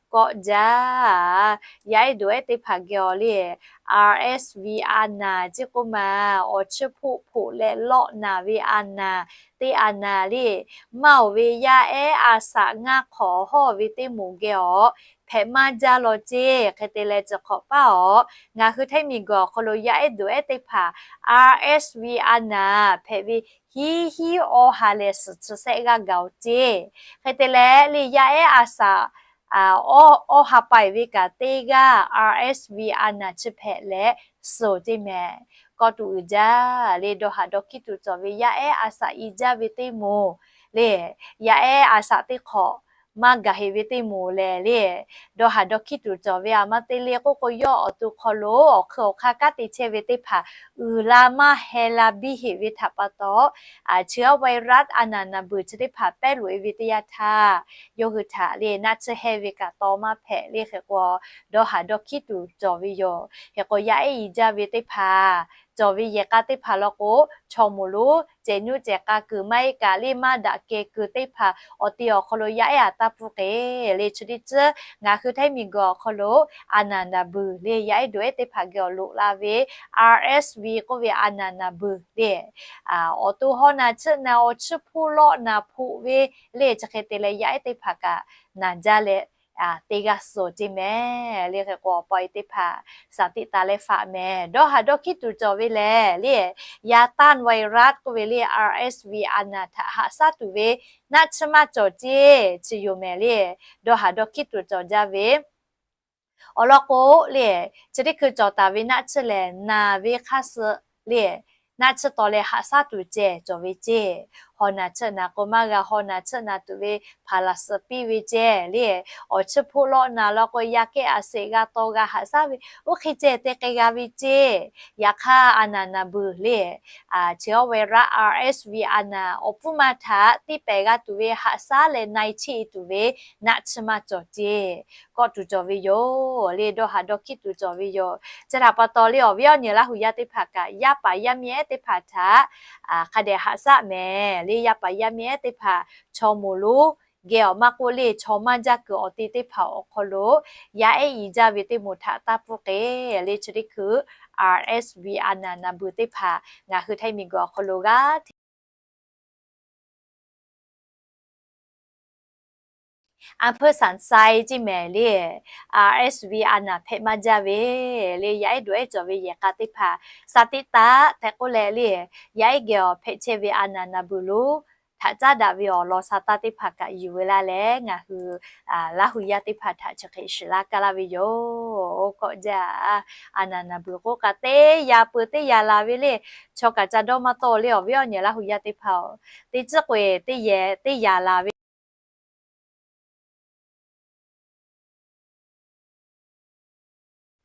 Kawˆ jaˇ, yaˇ ehˉ dawˬ ehˉ teˇ hpaˍ geh awˬ le, RSV a naˍ ceˇ k'oˆ ma, awˬ chiˇ hpoˆ hpoꞈ leh lawˆ naˍ ve a naˍ, teˇ a naˍ le. Maˇ oˬ ve yaˇ ehˉ a shaꞈ ngaˇ hk'awꞈ hawˇ ve teˇ moˍ geh awˬ hpehꞈ maˇ jaˇ law ceˇ. Hk'e te leh chi hk'awꞈ paˇ awˬ, ngaˬ hui Htaiˇ miˬguiˬ awˬ hk'aw lo yaˇ ehˉ dawˬ ehˉ teˇ hpaˍ RSV a naˍ hpehꞈ ve hiˉ hiˉ awˇ ha leh suhˍ chi shehˆ g'aˇ gaˬ oˬ ceˇ. Hk'e te leh le yaˇ ehˉ a shaꞈ awˇ ha paiˍ ve kaꞈ teˇ g'aˇ RSV a naˍ chi hpehꞈ leh suhˍ ceˇ mehˍ. Kawˆ tuˬ uiˍ jaˇ le, dawˇ haˍ dawˇ hkiˉ tuˬ cawˬ ve yaˇ ehˉ a shaꞈ i jaˇ ve teˇ moˍ le, yaˇ ehˉ a shaꞈ teˇ hk'awꞈ maˇ gaˬ heꞈ ve teˇ moˍ lehˬ le, dawˇ haˍ dawˇ hkiˉ tuˬ cawˬ ve a ma te le k'oˆ k'o, yawˇ awˬ to hk'aw lo awˬ hk'eun awˬ hk'aˇ kanˉ te chehˇ ve teˇ hpaˍ uiˍ la maˇ heh la biˇ heꞈ ve htaꞈ pa taw, chi virus a naˍ naˍ beuˬ chi teˇ hpaˍ pehˉ loꞈ e ve teˇ yanˇ htaˇ, yawˇ hui htaꞈ le naˆ tsuhˇ heh ve kaꞈ taw maˇ hpehꞈ le. Hk'e k'o, dawˇ haˍ dawˇ hkiˉ tuˬ cawˬ ve yoˬ. Hk'e k'o, yaˇ ehˉ i jaˇ ve teˇ hpaˍ cawˬ ve yehˬ k'a teˇ hpaˍ law k'o, chaw moˍ lonˉ cehˬ nyoˇ cehˬ k'a kuiˬ maˇ heˆ kaꞈ le maˇ daꞈ keh kuiˬ teˇ hpaˍ awˬ te awˬ hk'aw lo yaˇ ehˉ a taˇ pfuhˇ k'e le. Chi teˇ tcuhˉ ngaˬ hui Htaiˇ miˬguiˬ awˬ hk'aw lo a naˍ naˍ beuˬ le yaˇ ehˉ dawˬ ehˉ teˇ hpaˍ geh awˬ loꞈ la ve RSV k'oˆ ve a naˍ naˍ beuˬ le, awˬ to hawˇ naˍ tsuhˆ naˍ awˬ chiˇ hpoˆ lawˆ naˍ hpoꞈ ve le. Chi hk'e te leh yaˇ ehˉ teˇ hpaˍ kaꞈ naˍ jaˇ leh teˇ g'aˇ suhˍ ceˇ mehˍ le. Hk'e k'o, awˬ pa e teˇ hpaˍ สติ taˍ leh faꞈ mehˍ. Dawˇ haˍ dawˇ hkiˉ tuˬ cawˬ ve lehˬ le, yaˇ tanˇ virus k'oˆ ve le RSV a naˍ htaꞈ haꞈ shaˉ tuˬ ve naˆ tsuhˇ maˇ cawˬ ceˇ chi yoˬ mehˍ le. Dawˇ haˍ dawˇ hkiˉ tuˬ cawˬ jaˇ ve awˬ lawn k'o le, chi teˇ hkui cawˬ taˍ ve naˆ tsuhˇ lehˬ naˍ ve hk'aˇ suh le, naˆ tsuhˇ taw leh haꞈ shaˉ tuˬ ceh cawˬ ve ceˇ. Hawˇ naˍ tsuhˆ naˍ k'o maˇ g'a hawˇ naˍ tsuhˆ naˍ tuˬ ve hpaˍ laˬ suhˍ piˇ ve ceˇ le. Awˬ chiˇ hpoˆ lawˆ naˍ law k'o yaˇ kehˉ a seꞈ g'a taw g'a haꞈ shaˉ ve oˇ hk'e ceh te k'ai g'a ve ceˇ. Yaꞈ hk'aˇ a naˍ naˍ beuˬ le, chi virus RSV a naˍ awˬ pfuhˇ ma htaꞈ tiˇ pehˍ g'a tuˬ ve haꞈ shaˉ leh na e chiˇ e tuˬ ve naˆ tsuhˇ maˇ cawˬ ceˇ. Kawˆ tuˬ cawˬ ve yoˬ le, dawˇ haˍ dawˇ hkiˉ tuˬ cawˬ ve yoˬ. Chi htaꞈ pa taw le, awˬ viˉ awˬ nyi Laˇ hu yaˇ teˇ hpaˍ kaꞈ yaˇ paˍ yaˇ miˇ ehˉ teˇ hpaˍ htaꞈ hk'a dehꞈ haꞈ shaˉ mehˍ le. Yaˇ paˍ yaˇ miˇ ehˉ teˇ hpaˍ chaw moˍ lonˉ geh awˬ maˇ k'oˆ le, chaw maˇ jaˇ kuiˬ awˬ te teˇ hpaˍ awˬ hk'aw lo yaˇ ehˉ i jaˇ ve teˇ moˍ htaꞈ taˇ pfuhˇ k'e le. Chi teˇ hkui RSV a naˍ naˍ beuˬ teˇ hpaˍ ngaˬ hui Htaiˇ miˬguiˬ awˬ hk'aw lo g'aˇ hteꞈ อำเภอสันทราย ceˇ mehˍ le, RSV a naˍ hpehꞈ maˇ jaˇ ve le, yaˇ ehˉ dawˬ ehˉ cawˬ ve yehˬ k'a teˇ hpaˍ สติ taˍ tehꞈ k'oˆ leh le, yaˇ ehˉ geh awˬ hpehꞈ chehˇ ve a naˍ naˍ beuˬ lonˉ htaꞈ caˉ daꞈ ve awˬ lawn sha taˇ teˇ hpaˍ kaꞈ yuˬ ve laˇ leh, ngaˬ hui Laˇ hu yaˇ teˇ hpaˍ htaꞈ chi hk'e shiˍ laˇ kaˇ laˇ ve yoˬ. Kawˆ jaˇ, a naˍ naˍ beuˬ k'oˆ kaꞈ teˇ yaꞈ peuˬ teˇ yaꞈ laˬ ve le, chaw kaꞈ ca dawˇ maˇ tawˆ le, awˬ viˉ awˬ nyi Laˇ hu yaˇ teˇ hpaˍ-oˬ, teˇ tcuhˉ k'o e teˇ yehˬ teˇ yaꞈ laˬ ve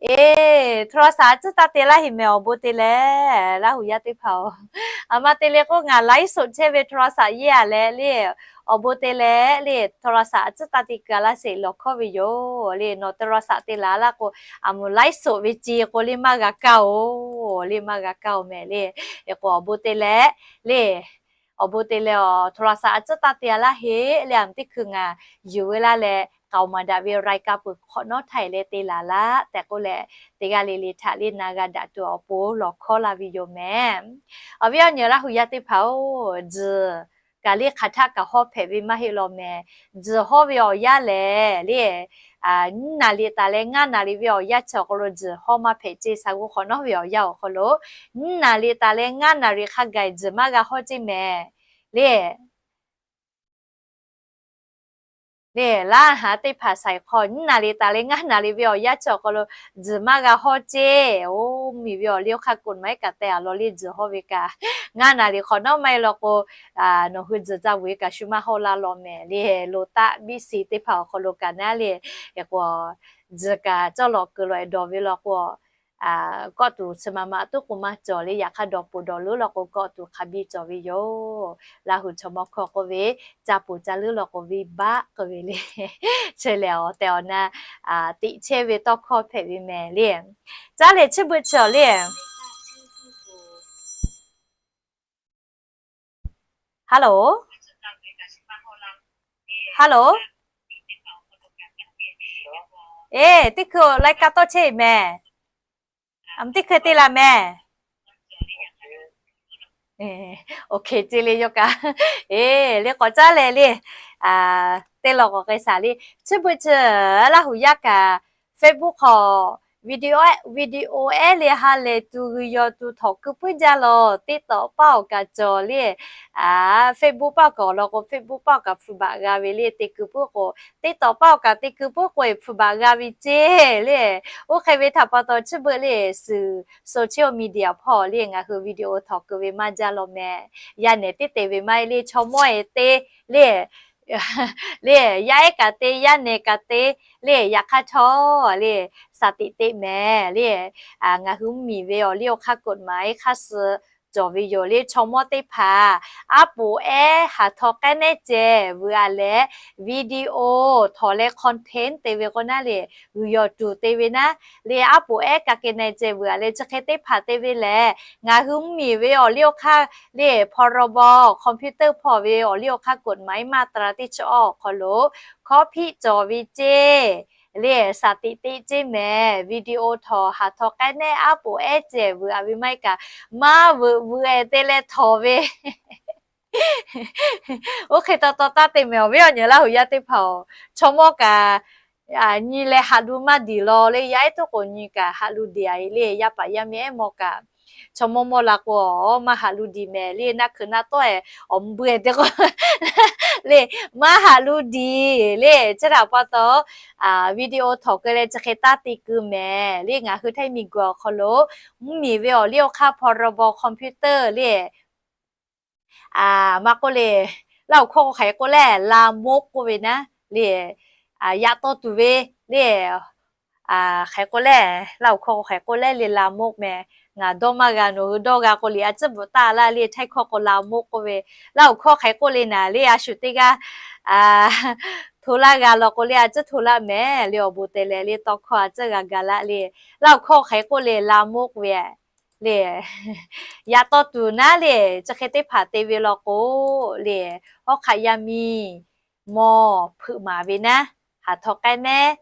E, โทรศัพท์ a tcuhˉ taˇ te laˇ heꞈ mehˍ awˬ bon te leh, Laˇ hu yaˇ teˇ hpaˍ-oˬ. A ma te le k'o ngaˬ ไลฟ์สด chehˇ ve โทรศัพท์ yeˇ a leh le, awˬ bon te leh le โทรศัพท์ a tcuhˉ taˇ te keu a laˇ sheˍ lawˬ hkawˇ ve yoˬ le. Nawˬ โทรศัพท์ te laˬ laˇ k'o, a moˍ ไลฟ์สด ve ce k'o le maˇ g'a kaˇ-oˬ, le maˇ g'a kaˇ-oˬ mehˍ le. E k'o awˬ bon te leh le, awˬ bon te leh awˬ โทรศัพท์ a tcuhˉ taˇ te a laˇ heꞈ le, a moˍ teˇ hkui ngaˬ yuˬ ve laˇ leh, k'aoˍ maˍ daꞈ ve รายการ peuˬ hk'awꞈ nawˉ htaˇ e leh te laˬ laˇ tehꞈ k'oˆ leh, teˇ g'aˇ le le htaꞈ le na g'a daꞈ tuˬ awˬ pon lawˬ hkawˇ laˇ ve yoˬ mehˍ. Awˬ viˉ awˬ nyi Laˇ hu yaˇ teˇ hpaˍ-oˬ, tzuhˬ kaꞈ le hk'aˬ htaˆ kaꞈ hawˇ hpehꞈ ve maˇ heˆ law mehˍ. Tzuhˬ hawˇ ve awˬ yanˇ lehˬ le, nyiˇ naˍ riˍ taˍ leh ngaˇ naˍ riˍ ve awˬ yanˇ chi awˬ hk'aw lo tzuhˬ hawˇ maˇ hpehꞈ ceˇ. Sha g'uˇ hk'awꞈ nawˉ ve awˬ yanˇ awˬ hk'aw lo nyiˇ naˍ riˍ taˍ leh ngaˇ naˍ riˍ hk'a gaˬ tzuhˬ maˇ g'a hawˇ ceˇ mehˍ le. Le, laˇ haˍ teˇ hpaˍ shaiˍ hk'aw nyiˇ naˍ riˍ taˍ leh ngaˇ naˍ riˍ ve awˬ yanˇ chi awˬ hk'aw lo tzuhˬ maˇ g'a hawˇ ceˇ. Oˇ miˬ ve awˬ liˇ oˇ hk'a k'oˆ maˇ heˆ kaꞈ te a law le, tzuhˬ hawˇ ve kaꞈ ngaˇ naˍ riˍ hk'awꞈ nawˉ maˇ heˆ law k'o, nawˬ hui tzuhˬ ca vuiˬ kaꞈ shu maˇ hawˇ laˇ law mehˍ le. Loˍ taˆ biˇ shiˍ teˇ hpaˍ awˬ hk'aw lo kaꞈ naˉ le, e k'o tzuhˬ kaꞈ cawˇ lawꞈ kuiˬ lawꞈ e dawˬ ve law k'o, kawˆ tuˬ chi ma ma tuˉ k'o maˇ cawˬ le. Yaꞈ hk'aˇ dawˬ poˬ dawˬ leuˉ law k'o kawˆ tuˬ hk'a biˇ cawˬ ve yoˬ. Laˇ huˍ chaw mawˇ hkawˇ k'oˆ ve, ca poˬ ca leuˉ law k'o venˇ baˆ k'oˆ ve le. Chi lehˬ awˬ tehˬ awˬ na tiꞈ chehˇ ve tawˇ hkawˇ hpehꞈ ve mehˍ le. Caˉ lehˬ chi beuꞈ chi awˬ le. Hello, hello. Eˬ, teˇ hkui lai ka tawˇ chehˇ mehˍ. Teˇ hkui te la mehˍ. Oˇ hk'e ce le yawˇ kaꞈ. Eˬ, le k'awꞈ caˉ leh le. Teˇ law k'awꞈ k'ai shaˍ le. Chi beuꞈ chi Laˇ huˍ yaˇ kaꞈ Facebook hk'aw video, video ehˉ le ha lehˬ tuˬ g'uiˬ yawˬ tuˬ htawnˍ keu puiˉ jaˇ lawˬ. TikTok paˆ awˬ kaꞈ cawˬ le. Facebook paˆ awˬ kaꞈ awˬ lawn k'o Facebook paˆ awˬ kaꞈ hpfuhˇ baꞈ g'a ve le te keu puiˉ k'o, TikTok paˆ awˬ kaꞈ te keu puiˉ k'o eˬ hpfuhˇ baꞈ g'a ve ceˇ le. Oˇ hk'e ve htaꞈ pa taw chi beuꞈ le suhˍ social media hpawˇ le ngaˬ hui video htawnˍ keu ve maˇ jaˇ lawˬ mehˍ. Yaˇ nehˬ teˇ te ve maˇ heˆ le chaw mawˇ eˬ te le le, yaˇ ehˉ kaꞈ te, yaˇ nehˬ kaꞈ te le. Yaꞈ hk'aˇ htawˇ le, shaˍ tiꞈ teꞈ mehˍ le. Ngaˬ hui mvuhˇmiˬ ve awˬ liˇ awˬ hk'aˇ กฎหมาย hk'aˇ suh cawˬ ve yoˬ le. Chaw mawˇ teˇ hpaˍ aˉ poꞈ ehˉ haˍ htaw k'ehˉ nehˉ ceh vuiˬ a leh video htawnˍ leh content te ve k'o naˉ le, g'uiˬ yawˬ tuˬ te ve naˉ le, aˉ poꞈ ehˉ ka ke na ceh vuiˬ a leh chi hk'e teˇ hpaˍ te ve lehˬ, ngaˬ hui mvuhˇmiˬ ve awˬ liˇ awˬ hk'aˇ le พรบ computer hpawˇ ve awˬ liˇ awˬ hk'aˇ กฎหมาย มาตรา teˇ chi awˬ awˬ hk'aw lo hkawˇ hpiˆ cawˬ ve ceˇ le. Shaˍ tiꞈ teꞈ ceˇ mehˍ. Video htawnˍ haˍ htaw k'ehˉ nehˉ aˉ poꞈ ehˉ ceh vuiˬ a ve maˇ heˆ kaꞈ, maˇ veuꞈ vuiˬ ehˍ te leh htawnˍ ve oˇ hk'e taw taw taˇ te mehˍ. Awˬ viˉ awˬ nyi Laˇ huˍ yaˇ teˇ hpaˍ-oˬ, chaw mawˇ kaꞈ nyi leh haꞈ lu maˇ diˍ lawˬ le. Yaˇ ehˉ tuˉ k'o nyi kaꞈ haꞈ lu diˍ a le. Yaˇ paˍ yaˇ miˇ ehˉ mawˇ kaꞈ chaw mawˇ mawˇ la k'o maˇ haꞈ lu diˍ mehˍ le. Naˆ hkui naˆ tawˆ-e awˬ mvuhˇ beuˬ te k'o le maˇ haꞈ lu diˍ le. Chi htaꞈ pa taw video htawnˍ keu leh chi hk'e taˇ te keu mehˍ le. Ngaˬ hui htaiˇ miˬ guiˬ awˬ hk'aw lo mvuhˇmiˬ ve awˬ liˇ awˬ hk'aˇ พรบ computer le maˇ k'oˆ le, Laˇ huˍ hkawˇ k'o hk'aˬ hk'e k'oˆ leh ลามก k'oˆ ve naˉ le, yaꞈ taw tuˬ ve le, hk'aˬ hk'e k'oˆ leh, Laˇ huˍ hkawˇ k'o hk'aˬ hk'e k'oˆ leh le ลามก mehˍ. Ngaˬ dawˇ maˇ g'a, nawˬ hui dawˇ g'a k'o liꞈ a ciˉ bvuhꞈ taˍ laˇ le. Htaiˇ hkawˇ k'o ลามก k'oˆ ve, Laˇ huˍ hkawˇ hk'aˬ hk'e k'oˆ le naˍ le, a shu teˇ g'aˇ hto laˇ g'a law k'o le a ciˉ hto laˇ mehˍ le. Awˬ bon te leh le tawˇ hkawˇ a ciˉ g'a ga laˇ le. Laˇ huˍ hkawˇ hk'aˬ hk'e k'oˆ le ลามก ve le, yaꞈ taw tuˬ naˉ le, chi hk'e teˇ hpaˍ te ve law k'o le, hawˉ hk'aˆ yaˇ miˇ mawˇ hpeuꞈ maˍ ve naˉ, haˍ htaw k'ehˉ nehˉ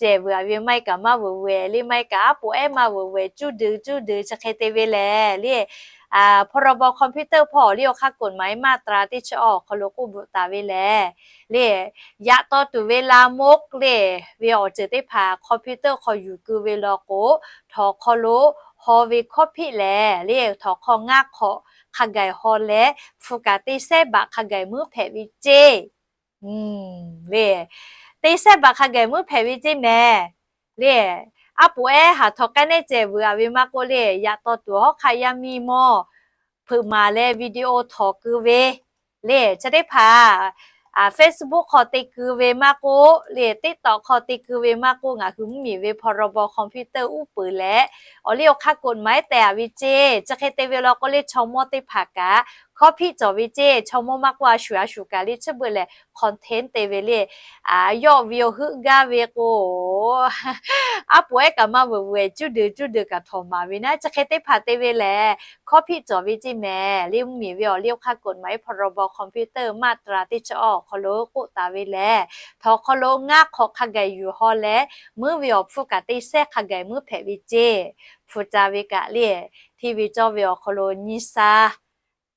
ceh vuiˬ a ve maˇ heˆ kaꞈ maˇ veuꞈ vuiˬ le, maˇ heˆ kaꞈ aˉ poꞈ ehˉ maˇ veuꞈ vuiˬ, cuˇ deuˬ cuˇ deuˬ chi hk'e te ve lehˬ le, พรบ computer hpawˇ awˬ liˇ awˬ hk'aˇ กฎหมาย มาตรา teˇ chi awˬ awˬ hk'aw lo k'oˆ bvuhꞈ taˍ ve lehˬ le, yaꞈ taw tuˬ ve ลามก le ve awˬ ceuˬ teˇ hpaˍ computer hk'aw yuˬ keu ve law k'o, htawnˍ hk'aw lo haw ve hkawˇ hpiˆ lehˬ le, htawnˍ hk'aw ngaˇ hk'awꞈ hk'a gaˬ haw leh, hpu kaꞈ te sehˉ baꞈ hk'a gaˬ muiˉ hpehꞈ ve ceˇ le. Te sehˉ baꞈ hk'a gaˬ muiˉ hpehꞈ ve ceˇ mehˍ le. Aˉ poꞈ ehˉ haˍ htaw k'ehˉ nehˉ ceh vuiˬ a ve maˇ k'oˆ le, yaꞈ taw tuˬ hawˉ hk'aˆ yaˇ miˇ mawˇ hpeuꞈ maˍ leh video htawnˍ keu ve le, chi teˇ hpaˍ Facebook hk'aw te keu ve maˇ k'oˆ le, TikTok hk'aw te keu ve maˇ k'oˆ, ngaˬ hui mvuhˇmiˬ ve พรบ computer uˉ peunˍ leh awˬ liˇ awˬ hk'aˇ กฎหมาย tehˬ a ve ceˇ. Chi hk'e te ve law k'o le chaw mawˇ teˇ hpaˍ kaꞈ hkawˇ hpiˆ cawˬ ve ceˇ. Chaw mawˇ maˇ k'oˆ, a shuˍ a shuˍ kaꞈ le chi beuꞈ lehˬ content te ve le, yawˇ ve awˬ heuˆ gaˇ ve k'o, aˉ poꞈ ehˉ kaꞈ maˇ veuꞈ vuiˬ, cuˇ deuˬ cuˇ deuˬ kaꞈ htawnˍ maˍ ve naˉ, chi hk'e teˇ hpaˍ te ve lehˬ hkawˇ hpiˆ cawˬ ve ceˇ mehˍ. Le mvuhˇmiˬ ve awˬ liˇ awˬ hk'aˇ กฎหมาย พรบ computer มาตรา teˇ chi awˬ awˬ hk'aw lo k'oˆ taˍ ve lehˬ, htawnˍ hk'aw lo ngaˇ hk'awꞈ hk'a gaˬ yuˬ haw leh, muiˉ ve awˬ hpfuhˇ kaꞈ te sehˉ hk'a gaˬ muiˉ hpehꞈ ve ceˇ. Hpu ca ve kaꞈ le, hteˇ ve cawˇ ve awˬ hk'aw lo nyi sha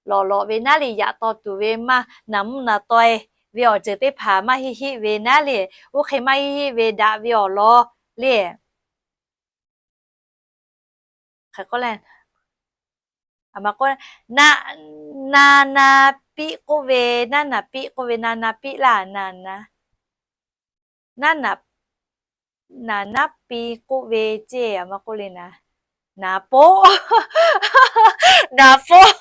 lawꞈ lawꞈ ve naˉ le, yaꞈ taw tuˬ ve maˇ naˍ mvuhˇ naˍ taweh ve awˬ ceuˬ teˇ hpaˍ maˇ heˆ heˆ ve naˉ le, oˇ hk'e maˇ heˆ heˆ ve daꞈ ve awˬ lawn le hk'e k'oˆ leh, a ma k'oˆ, na, na na piˆ k'oˆ ve, naˉ naˍ piˆ k'oˆ ve, na na piˆ laˇ, na na, naˉ naˍ, naˍ naˉ pi k'oˆ ve ceˇ, a ma k'oˆ le naˍ, naˍ poˆ, naˍ poˆ.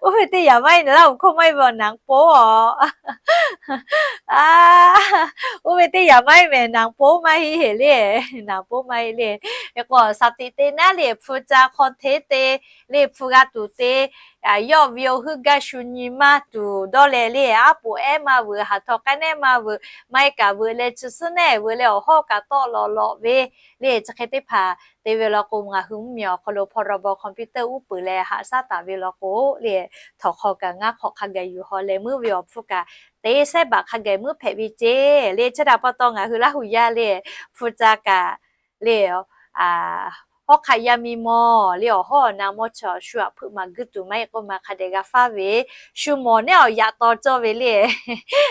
Oˇ ve teˇ yanˇ maˇ heˆ, Laˇ huˍ hkawˇ maˇ heˆ ve awˬ naˍ poˉ a. Oˇ ve teˇ yanˇ maˇ heˆ mehˍ, naˍ poˉ maˇ heˆ le. Naˍ poˉ maˇ heˆ le. Hk'e k'o, shaˍ tiꞈ te naˉ le, hpu ca hk'aw hteˉ te le, hpu g'a tuˬ te, yawˇ ve awˬ huiˉ gaˇ shu nyi maˇ tuˬ dawˇ leh le, aˉ poꞈ ehˉ maˇ veuꞈ, haˍ htaw k'ai nehˉ maˇ veuꞈ, maˇ heˆ kaꞈ veuꞈ leh chi suhˉ nehˉ veuꞈ leh awˬ hawˉ kaꞈ tawˆ lawꞈ lawꞈ ve le. Chi hk'e teˇ hpaˍ te ve law k'o, ngaˬ hui mvuhˇ miˬ awˬ hk'aw lo portable computer uˉ peunˍ leh haꞈ shaˉ taˍ ve law k'o le, htawnˍ hk'aw kaꞈ ngaˇ hk'awꞈ hk'a gaˬ yuˬ haw leh meuˉ ve awˬ hpfuhˇ kaꞈ te sehˉ baꞈ hk'a gaˬ meuˉ hpehꞈ ve ceˇ le. Chi htaꞈ pa taw ngaˬ hui Laˇ huˍ yaˇ le, hpu ca kaꞈ le, hawˉ hk'aˆ yaˇ miˇ mawˇ le, awˬ hawˉ awˬ na mawˇ chaw shu aꞈ hpeuꞈ maˍ guiˇ tuˬ maˇ heˆ k'oˆ ma hk'a dehꞈ g'a faˉ ve, shu mawˬ nehˉ awˬ yaꞈ taw cawˇ ve le.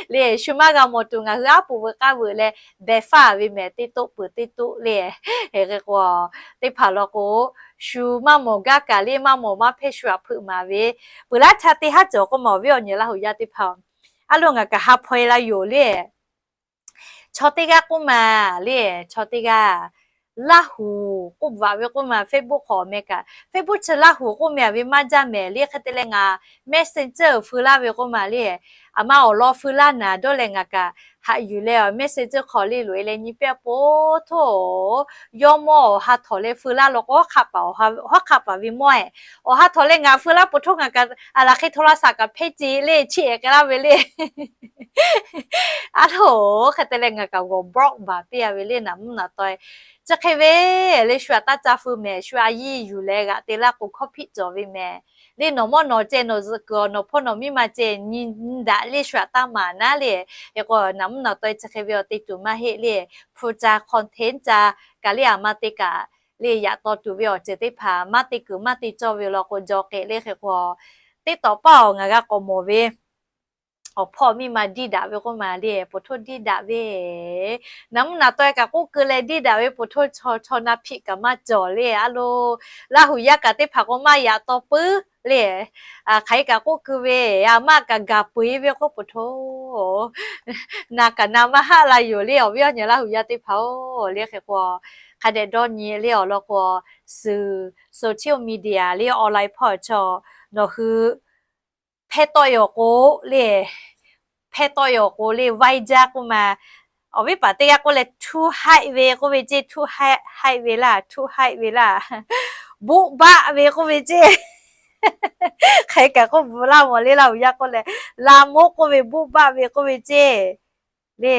Le shu maˇ g'a mawˬ tuˬ ngaˬ hui aˉ poꞈ veuꞈ k'aˇ veuꞈ leh beh faˉ ve mehˍ, teˇ toˆ peuˬ teˇ toˆ le. Hk'e k'o, teˇ hpaˍ law k'o, shu maˇ mawˬ gaˇ kaꞈ le maˇ mawˬ maˇ hpehˇ shu aꞈ hpeuꞈ maˍ ve, peuˬ laˇ htaˇ teˇ haˉ cawˬ k'oˆ ma awˬ viˉ awˬ nyi Laˇ huˍ yaˇ teˇ hpaˍ, aˉ lo ngaˬ kaꞈ ha hpaw e la yoˬ le. Chaw teˇ g'aˇ k'oˆ ma le, chaw teˇ g'aˇ, Laˇ huˍ k'oˆ bvuhꞈ ve k'oˆ ma, Facebook hk'awꞈ meh kaꞈ, Facebook chi Laˇ huˍ k'oˆ meh a ve maˇ jaˇ mehˍ le. Hk'e te leh ngaˬ Messenger feu laˇ ve k'oˆ ma le, aˬ ma awˬ lawn feu laˇ naˍ dawˇ leh ngaˬ kaꞈ haꞈ yuˬ leh Messenger hk'aw le loꞈ e leh nyi piˇ a po htoˇ, yawˇ mawˇ awˬ ha htawnˍ leh feu laˇ law k'o, hawˉ hk'aˆ paˍ ve mawˇ e, awˬ ha htawnˍ leh ngaˬ feu laˇ po htoˇ ngaˬ kaꞈ aˬ laˬ hk'e โทรศัพท์ kaꞈ hpehˇ ce le chiˇ ehˍ k'ai laˇ ve le. Aˉ lo, hk'e te leh ngaˬ kaꞈ g'awˬ block baˬ piˇ a ve le, naˍ mvuhˇ naˍ taweh. Chi hk'e ve le, shu aꞈ taˇ ca feu mehˍ, shu a yiˇ yuˬ leh g'aꞈ te laˇ k'o hkawˇ hpiˆ cawˬ ve mehˍ le. Nawˬ mawˇ nawˬ ceh, nawˬ zuhꞈ kuiˬ awˬ nawˬ hpawˇ nawˬ miˇ ma ceh nyi daꞈ le, shu aꞈ taˇ maˍ naˉ le. Hk'e k'o naˍ mvuhˇ naˍ taweh chi hk'e ve awˬ te tuˬ maˇ heˆ le. Hpu ca hk'aw hteˉ ca kaꞈ le, aˬ ma te kaꞈ le, yaꞈ taw tuˬ ve awˬ ceuˬ teˇ hpaˍ maˇ te kuiˬ maˇ te cawˇ ve law k'o, jaw k'ehꞈ le. Hk'e k'o, teˇ tawꞈ paˇ awˬ ngaˬ g'a k'awꞈ mawˬ ve awˬ hpawˇ miˇ ma diˇ daꞈ ve k'oˆ ma le, po htoˇ diˇ daꞈ ve, naˍ mvuhˇ naˍ taweh kaꞈ k'oˆ keu leh diˇ daꞈ ve po htoˇ chaw chaw na hpiꞈ kaꞈ maˇ cawˬ le. Aˉ lo, Laˇ huˍ yaˇ kaꞈ teˇ hpaˍ k'o maˇ yaꞈ taw puiˉ le. Hk'aˬ hk'e kaꞈ k'oˆ keu ve, aˬ ma kaꞈ gaˬ peu e ve k'oˆ po htoˇ, na kaꞈ na maˇ haˆ la yoˬ le, awˬ viˉ awˬ nyi Laˇ huˍ yaˇ teˇ hpaˍ-oˬ le. Hk'e k'o, hk'a dehꞈ dawˇ nyi le awˬ lawn k'o, suhˍ social media le, online hpawˇ chaw nawˬ hui hpehˇ tawˆ e awˬ k'o le, hpehˇ tawˆ e awˬ k'o le, vaiˇ jaˇ k'oˆ ma. Awˬ viˉ paˍ teˇ g'aˇ k'oˆ leh htuˇ haiˆ ve k'oˆ ve ceˇ, htuˇ haiˆ ve laˇ, htuˇ haiˆ ve laˇ, buˆ baˆ ve k'oˆ ve ceˇ. Hk'aˬ hk'e kaꞈ k'oˆ bvuhꞈ laˇ mawˬ le, Laˇ huˍ yaˇ k'oˆ leh, la moˆ k'oˆ ve buˆ baˆ ve k'oˆ ve ceˇ le.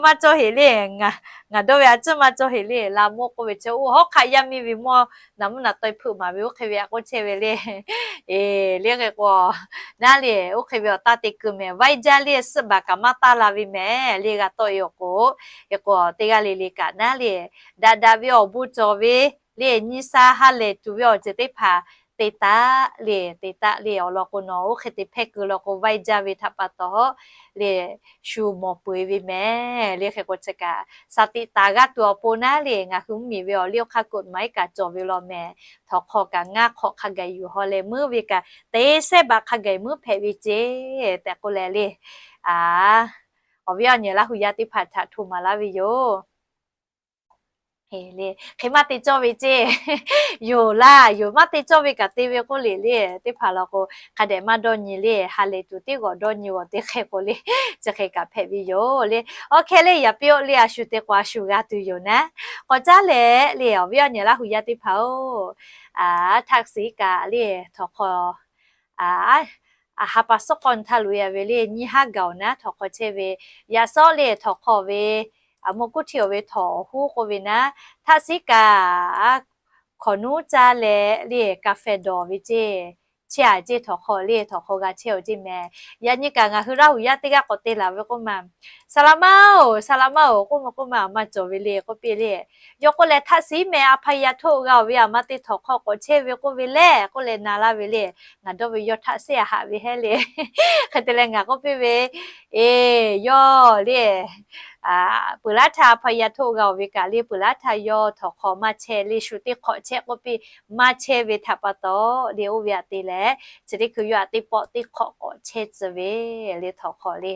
Maˇ cawˇ heˍ le, ngaˬ dawˇ ve a ciˉ maˇ cawˇ heˍ le. La moˆ k'oˆ ve chi oˇ hawˉ hk'aˆ yaˇ miˇ ve mawˇ naˍ mvuhˇ naˍ taweh hpeuꞈ maˍ ve oˇ hk'e ve a k'oˆ chehˇ ve le. E, le hk'e k'o, naˉ le, oˇ hk'e ve awˬ taˇ te keu mehˍ, vaiˇ jaˇ le, suhˆ baˬ kaꞈ maˇ taˇ la ve mehˍ le, g'a tawˆ e awˬ k'o. Hk'e k'o, teˇ g'aˇ le le kaꞈ naˉ le, daꞈ daꞈ ve awˬ bon cawˬ ve le, nyi sha ha lehˬ tuˬ ve awˬ ceuˬ teˇ hpaˍ te taˆ le, te taˆ le. Awˬ lawn k'o nawˬ oˇ hk'e te hpehˇ keu law k'o, vaiˇ jaˇ ve htaꞈ pa taw le, shu mawˬ peu e ve mehˍ le. Hk'e k'o chi kaꞈ shaˍ tiꞈ taˍ g'aˇ tuˬ awˬ pon naˉ le, ngaˬ hui mvuhˇ miˬ ve awˬ liˇ awˬ hk'aˇ กฎหมาย kaꞈ cawˬ ve law mehˍ. Htawnˍ hk'aw kaꞈ ngaˇ hk'awꞈ hk'a gaˬ yuˬ haw leh meuˉ ve kaꞈ te sehˉ baꞈ hk'a gaˬ meuˉ hpehꞈ ve ceˇ tehꞈ k'oˆ leh le, awˬ viˉ awˬ nyi Laˇ huˍ yaˇ teˇ hpaˍ htaꞈ hto maˍ laˇ ve yoˬ. Hk'e maˇ te cawˇ ve ceˇ, yoˬ laˇ, yoˬ maˇ te cawˇ ve kaꞈ te ve k'oˆ le le, teˇ hpaˍ law k'o, hk'a dehꞈ maˇ dawˇ nyi le, ha lehˬ tuˬ teˇ g'awˬ dawˇ nyi g'awˬ te hk'e k'o le, chi hk'e kaꞈ hpehꞈ ve yoˬ le. Awˬ hk'e le, yaꞈ piˇ oˇ le, a shu te k'o a shu g'a tuˬ yoˬ naˉ. K'awꞈ caˉ leh le, awˬ viˉ awˬ nyi Laˇ huˍ yaˇ teˇ hpaˍ-oˬ, แท็กซี่ kaꞈ le, htawnˍ hk'aw a, ha pa suhˉ k'awˇ htaˇ loꞈ e a ve le, nyiˇ haˉ gaˬ awˬ naˉ htawnˍ hk'aw chehˇ ve, yaꞈ sawˉ le htawnˍ hk'aw ve, a, mawˇ kuˉ htiˇ awˬ ve htawnˍ awˬ hoˉ k'oˆ ve naˉ, แท็กซี่ kaꞈ hkawꞈ nuˉ caˇ leh le, กาแฟ dawˬ ve ceˇ, chehˇ a ceˇ htawnˍ hk'aw le, htawnˍ hk'aw g'a chehˇ awˬ ceˇ mehˍ. Yaꞈ nyi kaꞈ ngaˬ hui Laˇ huˍ yaˇ teˇ g'aˇ k'awꞈ te laˬ ve k'oˆ ma, สลาม oˬ, สลาม oˬ k'oˆ ma k'oˆ ma, a maˇ cawˬ ve le k'oˆ piˇ le. Yawˇ k'oˆ leh แท็กซี่ meh a hpaˇ yaˇ htoˆ g'a oˬ ve, a ma te htawnˍ hk'aw k'awꞈ chehˇ ve k'oˆ ve le k'oˆ leh na laˇ ve le. Ngaˬ dawˇ ve yawˇ แท็กซี่ a haꞈ ve hehˉ le. Hk'e te leh ngaˬ k'oˆ piˇ ve, e, yawˇ le, peuˬ laˉ htaˇ a hpaˇ yaˇ htoˆ g'a oˬ ve kaꞈ le, peuˬ laˉ htaˇ yawˇ htawnˍ hk'aw maˇ chehˇ le, shu teˇ hk'awꞈ chehˇ k'oˆ piˇ, maˇ chehˇ ve htaꞈ pa taw le, oˇ ve aꞈ te leh chi teˇ hkui yawˇ aꞈ teˇ pawˆ teˇ hk'awꞈ k'awꞈ chehˇ tcuh ve le htawnˍ hk'aw le.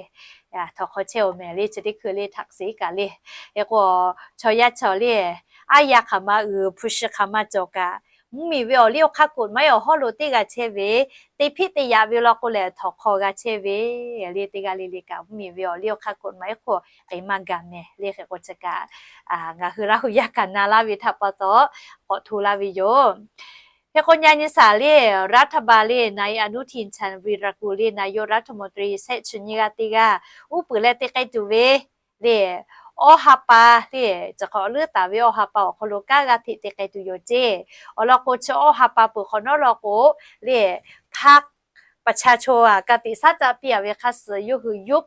Htawnˍ hk'aw chehˇ oˬ mehˍ le, chi teˇ hkui le แท็กซี่ kaꞈ le. Hk'e k'o, chaw yaˇ chaw le, aˉ yaˇ hk'aˬ ma uiˍ, hpu shi hk'aˬ ma cawˬ kaꞈ, mvuhˇmiˬ ve awˬ liˇ awˬ hk'aˇ กฎหมาย awˬ hawˉ lo teˇ g'a chehˇ ve, te hpiˆ te yaꞈ ve law k'o lehˬ, htawnˍ hk'aw g'a chehˇ ve le. Teˇ g'aˇ le le kaꞈ mvuhˇmiˬ ve awˬ liˇ awˬ hk'aˇ กฎหมาย hk'oˆ k'ai maˇ gaˬ mehˍ le. Hk'e k'o chi kaꞈ ngaˬ hui Laˇ huˍ yaˇ kaꞈ na laˇ ve htaꞈ pa taw k'awꞈ hto laˇ ve yoˬ. Hk'e k'o nyi nyi saˍ le, รัฐบาล le นายอนุทิน ชาญวีรกูล le นายกรัฐมนตรี shehˆ chi nyiˇ g'aˇ teˇ g'aˇ uˉ peunˍ leh te k'ai tuˬ ve le, awˇ ha pa le, chi hk'awꞈ leuˉ taˍ ve awˇ ha pa awˬ hk'aw lo kanˉ g'aˇ hteꞈ te k'ai tuˬ yoˬ ceˇ. Awˬ lawn k'o chi awˇ ha pa peuˬ hk'awꞈ nawˉ law k'o le, พรรคประชาชน aꞈ ka tiꞈ shaˉ caˆ piˇ a ve hk'a suhˍ yawˇ hui ยุบ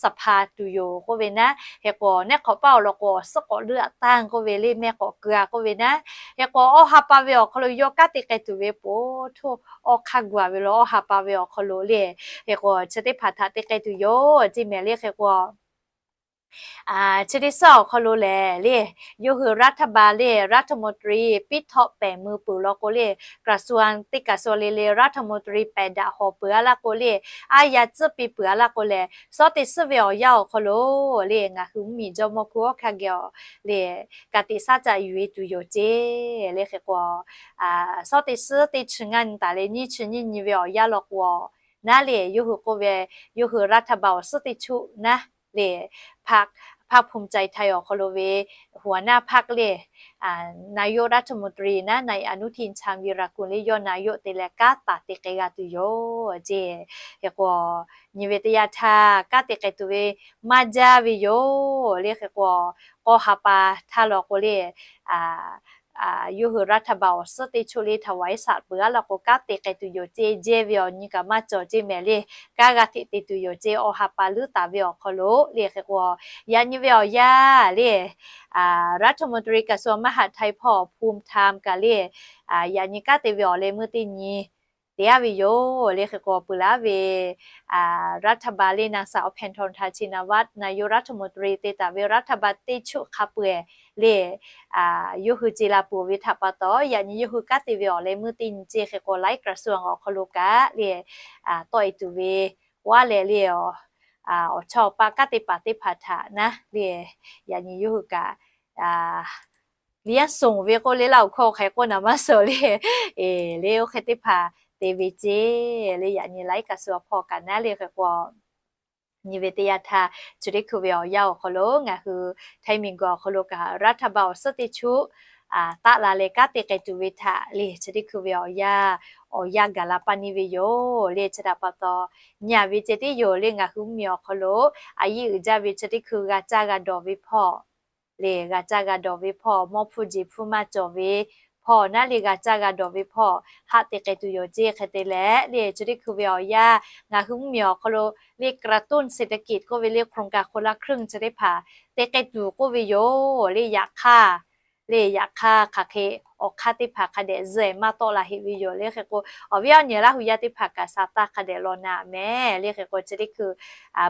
สภา tuˬ yoˬ k'oˆ ve naˉ. Hk'e k'o neˉ hk'awꞈ paˇ awˬ lawn k'o awˬ suhˉ k'awꞈ leuˉ a tanˇ k'oˆ ve le, mehˆ k'awꞈ keu a k'oˆ ve naˉ. Hk'e k'o awˇ ha pa ve awˬ hk'aw lo yawˇ kanˉ te k'ai tuˬ ve po htoˇ awˇ hk'aˇ gu a ve law, awˇ ha pa ve awˬ hk'aw lo le. Hk'e k'o chi teˇ hpaˍ htaꞈ te k'ai tuˬ yoˬ ceˇ mehˍ le. Hk'e k'o chi teˇ suhˉ awˬ hk'aw lo lehˬ le, yawˇ hui รัฐบาล le รัฐมนตรี piˇ htawˆ pehˍ mui peuˬ law k'o le, กระทรวง teˇ กระทรวง le le รัฐมนตรี pehˍ daꞈ hawˍ peuˬ a laˇ k'o le, aˉ yaˇ tcuhˉ piˇ peuˬ a laˇ k'o lehˬ, shawˉ teˇ suhˉ ve awˬ yanˇ awˬ hk'aw lo le ngaˬ hui mvuhˇmiˬ jawˇmawˇ hkunˉ hawˉ hkanˇ geh awˬ le ka tiꞈ shaˉ caˆ yuˬ e tuˬ yoˬ ceˇ le. Hk'e k'o shawˉ teˇ suhˉ teˇ chi ngaˇ nyi taˍ leh nyiˇ chi nyiˇ nyi ve awˬ yanˇ law k'o naˉ le, yawˇ hui k'oˆ ve, yawˇ hui รัฐบาล awˬ suhˉ teˇ choˆ naˉ le, พรรคภูมิใจไทย awˬ hk'aw lo ve หัวหน้าพรรค le นายกรัฐมนตรี naˉ นายอนุทิน ชาญวีรกูล le yawˇ นายก te leh kanˉ taˍ te k'ai g'a tuˬ yoˬ ceˇ. Hk'e k'o nyi ve teˇ yanˇ htaˇ kanˉ te k'ai tuˬ ve maˇ jaˇ ve yoˬ le. Hk'e k'o k'awˇ ha pa htaˇ law k'o le, yawˇ hui รัฐบาล awˬ suhˉ teˇ choˆ le htaꞈ บริษัท peuˬ a laˇ k'o kanˉ te k'ai tuˬ yoˬ ceˇ. Jehˇ ve awˬ nyi kaꞈ maˇ cawˬ ceˇ mehˍ le. Kanˉ g'a hteꞈ te tuˬ yoˬ ceˇ, awˇ ha pa leuˉ taˍ ve awˬ hk'aw lo le. Hk'e k'o yaꞈ nyi ve awˬ yanˇ le, รัฐมนตรี กระทรวงมหาดไทย hpawˇ ภูมิธรรม kaꞈ le, yaꞈ nyi kanˉ te ve awˬ leh meuˇ teˇ nyi te a ve yoˬ le. Hk'e k'o peuˬ laˇ ve รัฐบาล le นางสาว แพทองธาร ชินวัตร นายกรัฐมนตรี te taˍ ve รัฐบาล teˇ choˆ hk'a peu-eˬ le, yawˇ hui ce la peuˬ ve htaꞈ pa taw yaꞈ nyi yawˇ hui kanˉ te ve awˬ leh meuˇ teˇ nyi ceˇ. Hk'e k'o หลายกระทรวง awˬ hk'aw lo kaꞈ le tawˆ e tuˬ ve k'oˆ a leh le, awˬ chawˇ awˬ paˆ kanˉ te paˍ teˇ hpaˍ htaꞈ naˉ le, yaꞈ nyi yawˇ hui kaꞈ lianˇ soˍ ve k'oˆ le laˇ awˬ hkawˇ hk'e k'oˆ naˍ maˇ suh le, le oˇ hk'e teˇ hpaˍ te ve ceˇ le. Yaꞈ nyi หลายกระทรวง hpawˇ kaꞈ naˉ le. Hk'e k'o nyi ve teˇ yanˇ htaˇ chi teˇ hkui ve awˬ yanˇ awˬ hk'aw lo ngaˬ hui Htaiˇ miˬguiˬ awˬ hk'aw lo kaꞈ รัฐบาล awˬ suhˉ teˇ choˆ taˆ la leh kanˉ te k'ai tuˬ ve htaꞈ le chi teˇ hkui ve awˬ yanˇ, awˬ yanˇ gaˬ la pa ni ve yoˬ le. Chi htaꞈ pa taw nyi a ve ceh tiˉ yoˬ le. Ngaˬ hui mvuhˇmiˬ awˬ hk'aw lo a yiˇ uiˍ jaˇ ve chi teˇ hkui g'a caˇ g'a dawˬ ve hpawˇ le, g'a caˇ g'a dawˬ ve hpawˇ, mawˇ hpfuhˇ jeˬ hpfuhˇ maˇ cawˬ ve hpawˇ naˉ le g'a caˇ g'a dawˬ ve hpawˇ haˆ te k'ai tuˬ yoˬ ceˇ. Hk'e te leh le chi teˇ hkui ve awˬ yanˇ ngaˬ hui mvuhˇmiˬ awˬ hk'aw lo le กระตุ้นเศรษฐกิจ k'oˆ ve le โครงการคนละครึ่ง chi teˇ hpaˍ te k'ai tuˬ k'oˆ ve yoˬ le. Yaꞈ hk'aˇ le yaꞈ hk'aˇ hk'aˬ hk'e awˬ hk'aˇ teˇ hpaˍ hk'a dehꞈ zuhˆ maˇ tawˆ la heꞈ ve yoˬ le. Hk'e k'o awˬ viˉ awˬ nyi Laˇ huˍ yaˇ teˇ hpaˍ kaꞈ sa taˇ hk'a dehꞈ law na mehˍ le. Hk'e k'o chi teˇ hkui